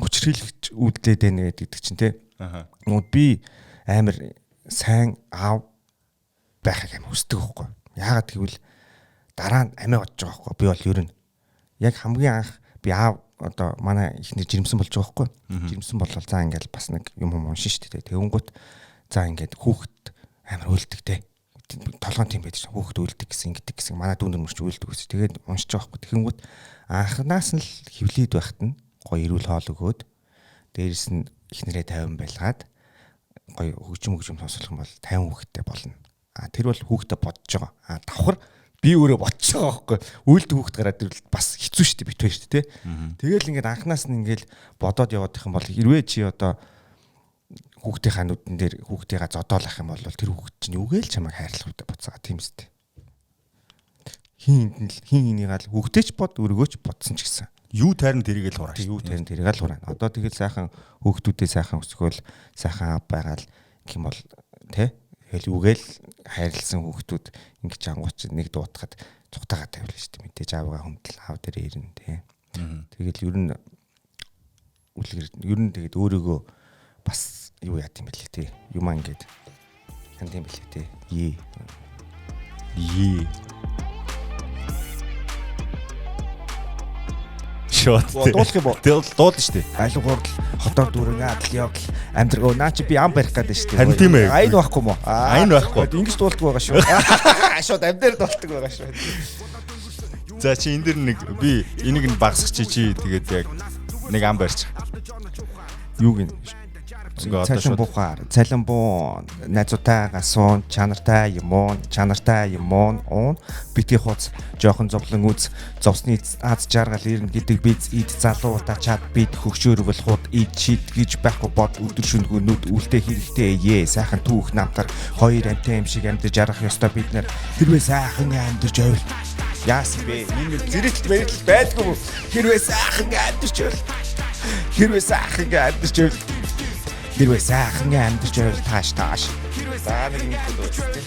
хүчрхийлэгч үүдээд байна гэдэг чинь те. Нүд би амар сайн аав байхыг амар хүсдэг байхгүй. Яагаад гэвэл дараа нь амиа бодож байгаа байхгүй. Би бол ер нь яг хамгийн анх би аав одоо манай ихнэр жирэмсэн болж байгаа байхгүй. Жирэмсэн болвол за ингээл бас нэг юм уншин шүү дээ. Тэгэнгүүт за ингээд хүүхэд амар уйлдаг те. Толгойн тийм байдаг шин. Хүүхэд уйлдаг гэсэн ингэдэг гэсэн манай дүүнер мөрч уйлдаг гэсэн. Тэгээд уншиж байгаа байхгүй. Тэгэнгүүт анханаас нь л хевлээд байхад нь гоё эрүүл хоол өгөөд дээрэс нь эхнэрээ 50 байлгаад гоё хөгжим сонсох юм бол 50 хүүхэдтэй болно. А тэр бол хүүхдээ бодож байгаа. А давхар би өөрөө бодож байгаа байхгүй. Үйлдэл хүүхд гараад ирвэл бас хэцүү шүү дээ бит хоёр шүү дээ. Тэгэл ингээд анханаас нь ингээд бодоод яваад их юм бол хэрвээ чи одоо хүүхдийнхаа нүдэн дээр хүүхдийгаа зодоолох юм бол тэр хүүхд чинь юугээл чамайг хайрлах вэ буцаага тийм үстэй. Хин энд нь хин энийгаа л хүүхдээ ч бод өргөөч бодсон ч гэсэн. Юу тайрн тэрийг л хурааш. Юу тайрн тэрийг л хураана. Одоо тэгэл сайхан хүүхдүүдээ сайхан өсгөөл сайхан ав байгаал гэх юм бол тэ тэгэл үгээл хайрлсан хүүхдүүд ингэж ангууч нэг дуутахад цухтагаа тавилна шүү дээ. Мэдээж аавгаа хүндэл аав дээр ирнэ тэ. Тэгэл ер нь үлгэр ер нь тэгээд өөрийгөө бас юу яат юм бэлээ тэ. Юмаа ингэж ханд юм бэлээ тэ. Ее. Ее. Шот. Дуулах юм уу? Дуулна шүү дээ. Аль гурдал хотоор дүүрэн адал явдал амьдрал. Наа чи би ам барих гэдэг шүү дээ. Харин тийм ээ. Айн байхгүй мó? Айн байхгүй. Ингэж дуулдаг байгаа шүү. Шот ам дээр дуулдаг байгаа шүү. За чи энэ дэр нэг би энийг нь багасгах чи тэгээд яг нэг ам барьчих. Юуг нь Цалин буухаар, цалин буун, найзуудтайгаа суун, чанартай юм уу, чанартай юм уу, уун, бити хуц, жоохон зовлон үз, зовсны аз жаргал ирнэ гэдэг биз, ид залуудаа чад бид хөгшөөрвөл худ, ид шид гэж байхгүй бод, өдөр шөнөгүй нүд үлдээ хэрэгтэй ээ, сайхан түүх намтар, хоёр амтай юм шиг амьдарч жаргах ёстой бид нар, хэрвээ сайхан амьдарч байвал яасан бэ? Энэ зэрэгт мэрэгтэл байдгүй. Хэрвээ сайхан амьдарч байвал, хэрвээ сайхан амьдарч байвал Хэрвээ сайхан амьдарч байвал тааш тааш. За нэг юм дүүцтэй.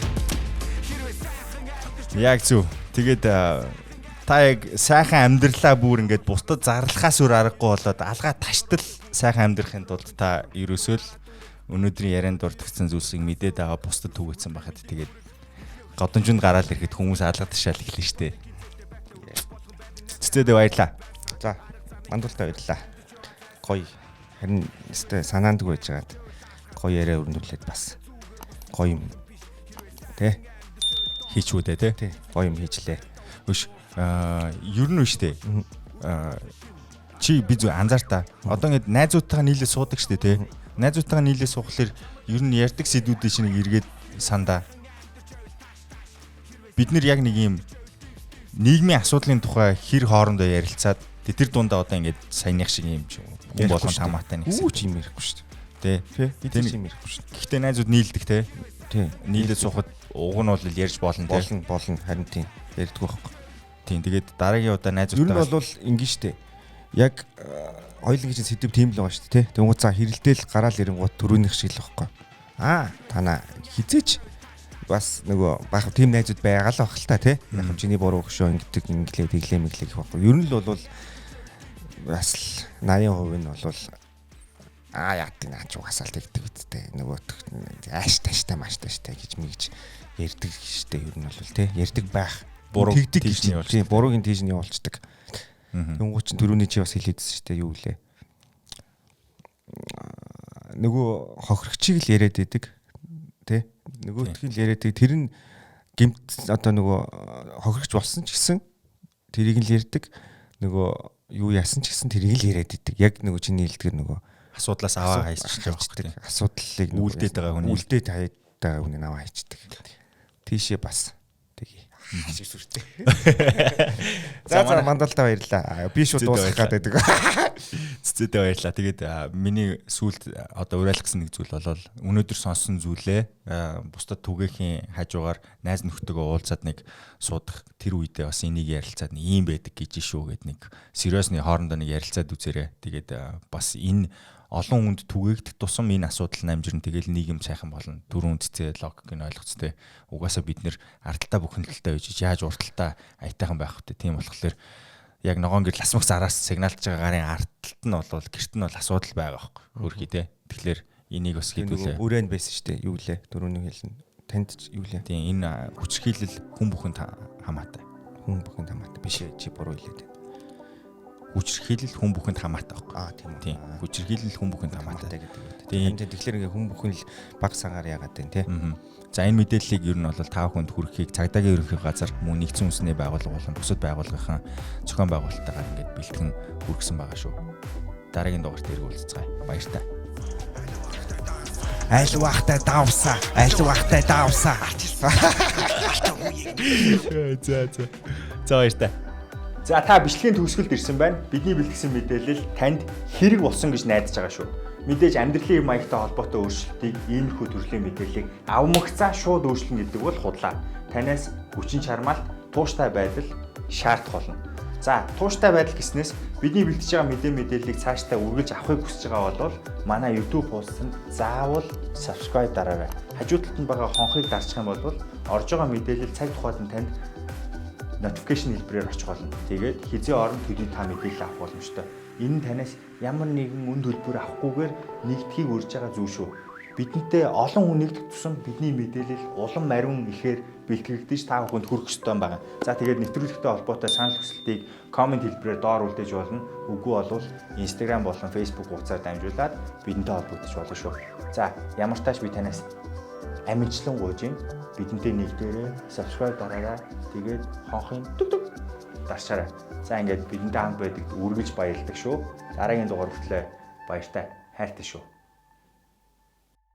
Яг зөв. Тэгээд та яг сайхан амьдралаа бүр ингээд бусдад зарлахаас өөр аргагүй болоод алгаа таштал сайхан амьдрахын тулд та ерөөсөө л өнөөдрийн ярианд дурдгдсан зүйлсийг мэдээд аваа бусдад түгээсэн байхад тэгээд годомжинд гараал ирэхэд хүмүүс алга ташаал эхэлнэ штэ. Цэцэдээ баярлаа. За мандуултаа баярлаа. Гоё. Харин өстэй санаандгүй байж байгаад Гоё яриа өрнүүлээд бас гоё юм. Тэ? Хийчүү дээ, тэ? Тий. Гоё юм хийжлээ. Өш ер нь биш дээ. Чи би зү анзаар та. Одоо ингээд найзуудтайгаа нийлээ суудаг штэ, тэ? Найзуудтайгаа нийлээ суухлаар ер нь ярьдаг сэдвүүдийн чинь нэг эргээд сандаа. Бид нэр яг нэг юм нийгмийн асуудлын тухай хэр хоорондоо ярилцаад тэр дундаа одоо ингээд саяных шиг юм хүн болгон хамаатай нэг Юу ч юм ярихгүй шүү дээ. дээ. Тий. Бид ч юм ярихгүй шүү дээ. Гэхдээ найзууд нийлдэг те. Тий. Нийлээд суухад уг нь бол ярьж болно те. Болно харин тийм ярьдгүй байхгүй. Тийм. Тэгээд дараагийн удаа Ер нь найзуудтайгаа бол ингэ штэ. Яг хоёулангийн чинь сэдв тийм л байгаа штэ тий. Тэнгуут за хэрэлдээл гараал ирэнгуут төрөөнийх шиг л байхгүй. Аа танаа хизээч бас нөгөө баг тийм найзууд байгаа л баг л та тий. Яг нь чиний буруу хөшөө ингэдэг инглээ тэглээ мэглээ гэх байхгүй. Ер нь л бол бас л 80% нь бол аа яат наа ч угаасаа л тэгдэг үсттэй. Нөгөө ааш тааштай маш тааштай гэж мэгж ярьдаг штэ ер нь бол тий. Ярьдаг байх. Буруу тэгдэг тийш нь гэж явуулчихдаг. тийм буруугийн тийш нь явуулцдаг. Тэнгуү чинь түрүүний чи бас хэлээдсэн шүү дээ юу лээ. Нөгөө хохирогчийг л яриад идэг. Тэ? Нөгөөтгийг л яриад идэг. Тэр нь гимт одоо нөгөө хохирогч болсон ч гэсэн тэрийг л ярьдаг. Нөгөө юу яасан ч гэсэн тэрийг л яриад идэг. Яг нөгөө чиний хэлдгэр нөгөө асуудлаас аваа хайсчих жоох хайчдаг. Асуудлыг нөгөө Үлдээд байгаа хүний. үлдээд хаяад байгаа хүний наваа хайчдаг. Тийшээ бас тэгье. Шиг сүртэй. За за мандалтаа баярлаа. Би шууд Зүйтэй дуусгах баярлалаа. гээд байдаг. Цэцэдээ баярлаа. Тэгээд миний сүүлд одоо уриалах гэсэн нэг зүйл болол өнөөдөр сонссон зүйлээ бусдад түгээхийн хажуугаар найз нөхдөдөө уулзаад нэг суудах тэр үедээ бас энийг ярилцаад нэг ийм байдаг гэж шүү гэд нэг сериосны хоорондоо нэг ярилцаад үзээрэй. Тэгээд бас энэ олон хүнд түгээгдэх тусам энэ асуудал нь амжирна. Тэгэл нийгэм сайхан болно. Түрүүн цэцээ логик нь ойлгоцтой. Угаасаа бид нэр ардталтай бүхэнэлтэй байж яаж урталтай аятайхан байх вэ? Тийм болохоор яг ногоон гэрэл асмах зараас сигналж байгаа гарын ард талд нь бол гэрт нь бол асуудал байгаа байхгүй хөрхий те. Тэгэхээр энийг бас хэдүүлээ. Нөгөө өрөөнд байсан шүү дээ. Юу лээ? Түрүүний хэлнэ. Танд ч юу лээ? Тийм энэ хүчирхийлэл хүн бүхэнд хамаатай. Хүн бүхэнд хамаатай. Биш ээ чи буруу хэлээд байна. Хүчирхийлэл хүн бүхэнд хамаатай байхгүй. Аа тийм үү. Тийм. Хүчирхийлэл хүн бүхэнд хамаатай. Хамаатай гэдэг үү. Тийм. Тийм. Тэгэхээр ингээ хүн бүхэн л баг сангаар яагаад байна те. Мгм. За энэ мэдээллийг ер нь бол та бүхэнд хүрэхийг цагдаагийн ерөнхий газар мөн нэгдсэн үндэсний байгууллага болон бусад байгууллагын зохион байгуулалттайгаар ингээд бэлтгэн хүргэсэн байгаа шүү. Дараагийн дугаарт иргэн уулзцгаая. Баяртай. Айлвахтай давсаа. Айлвахтай давсаа. За за. За баяртай. За та бичлэгийн төгсгөлд ирсэн байна. Бидний бэлтгэсэн мэдээлэл танд хэрэг болсон гэж найдаж байгаа шүү. Мэдээж амьдралын маягтай холбоотой өөрчлөлтийг иймэрхүү төрлийн мэдээллийг авмагцаа шууд өөрчлөн гэдэг бол худлаа. Танаас хүчин чармаалт, тууштай байдал шаардах болно. За, тууштай байдал гэснээс бидний бэлтэж байгаа мэдээллийг цаашдаа үргэлж авахыг хүсэж байгаа бол манай YouTube хуудсанд заавал subscribe дараарай. Хажуу талд нь байгаа хонхыг дарчих юм бол орж байгаа мэдээлэл цаг тухайд нь танд notification хэлбэрээр очих болно. Тэгээд хизээ орон төдий та мэдээлэл авах боломжтой. Энэ нь танаас ямар нэгэн үн төлбөр авахгүйгээр нэгдэхийг урьж байгаа зүйл шүү. Бидэнтэй олон хүн нэгдэх тусам бидний мэдээлэл улам мариун ихээр бэлтгэгдэж та бүхэнд хүрэх ёстой байгаа. За тэгээд нэвтрүүлэгтэй холбоотой санал хүсэлтийг коммент хэлбэрээр доор үлдээж болно. Үгүй болвол Instagram болон Facebook хуудасаар дамжуулаад бидэнтэй холбогдож болно шүү. За ямар тааш би танаас амжилтлан гуйж юм. Бидэнтэй нэгдээрээ subscribe дараарай. Тэгээд хонхын дүг дүг дарчаарай. За ингээд бидэнтэй хамт байдагт үргэлж баярлдаг шүү. Дараагийн дугаар хүртлээр баяртай хайртай шүү.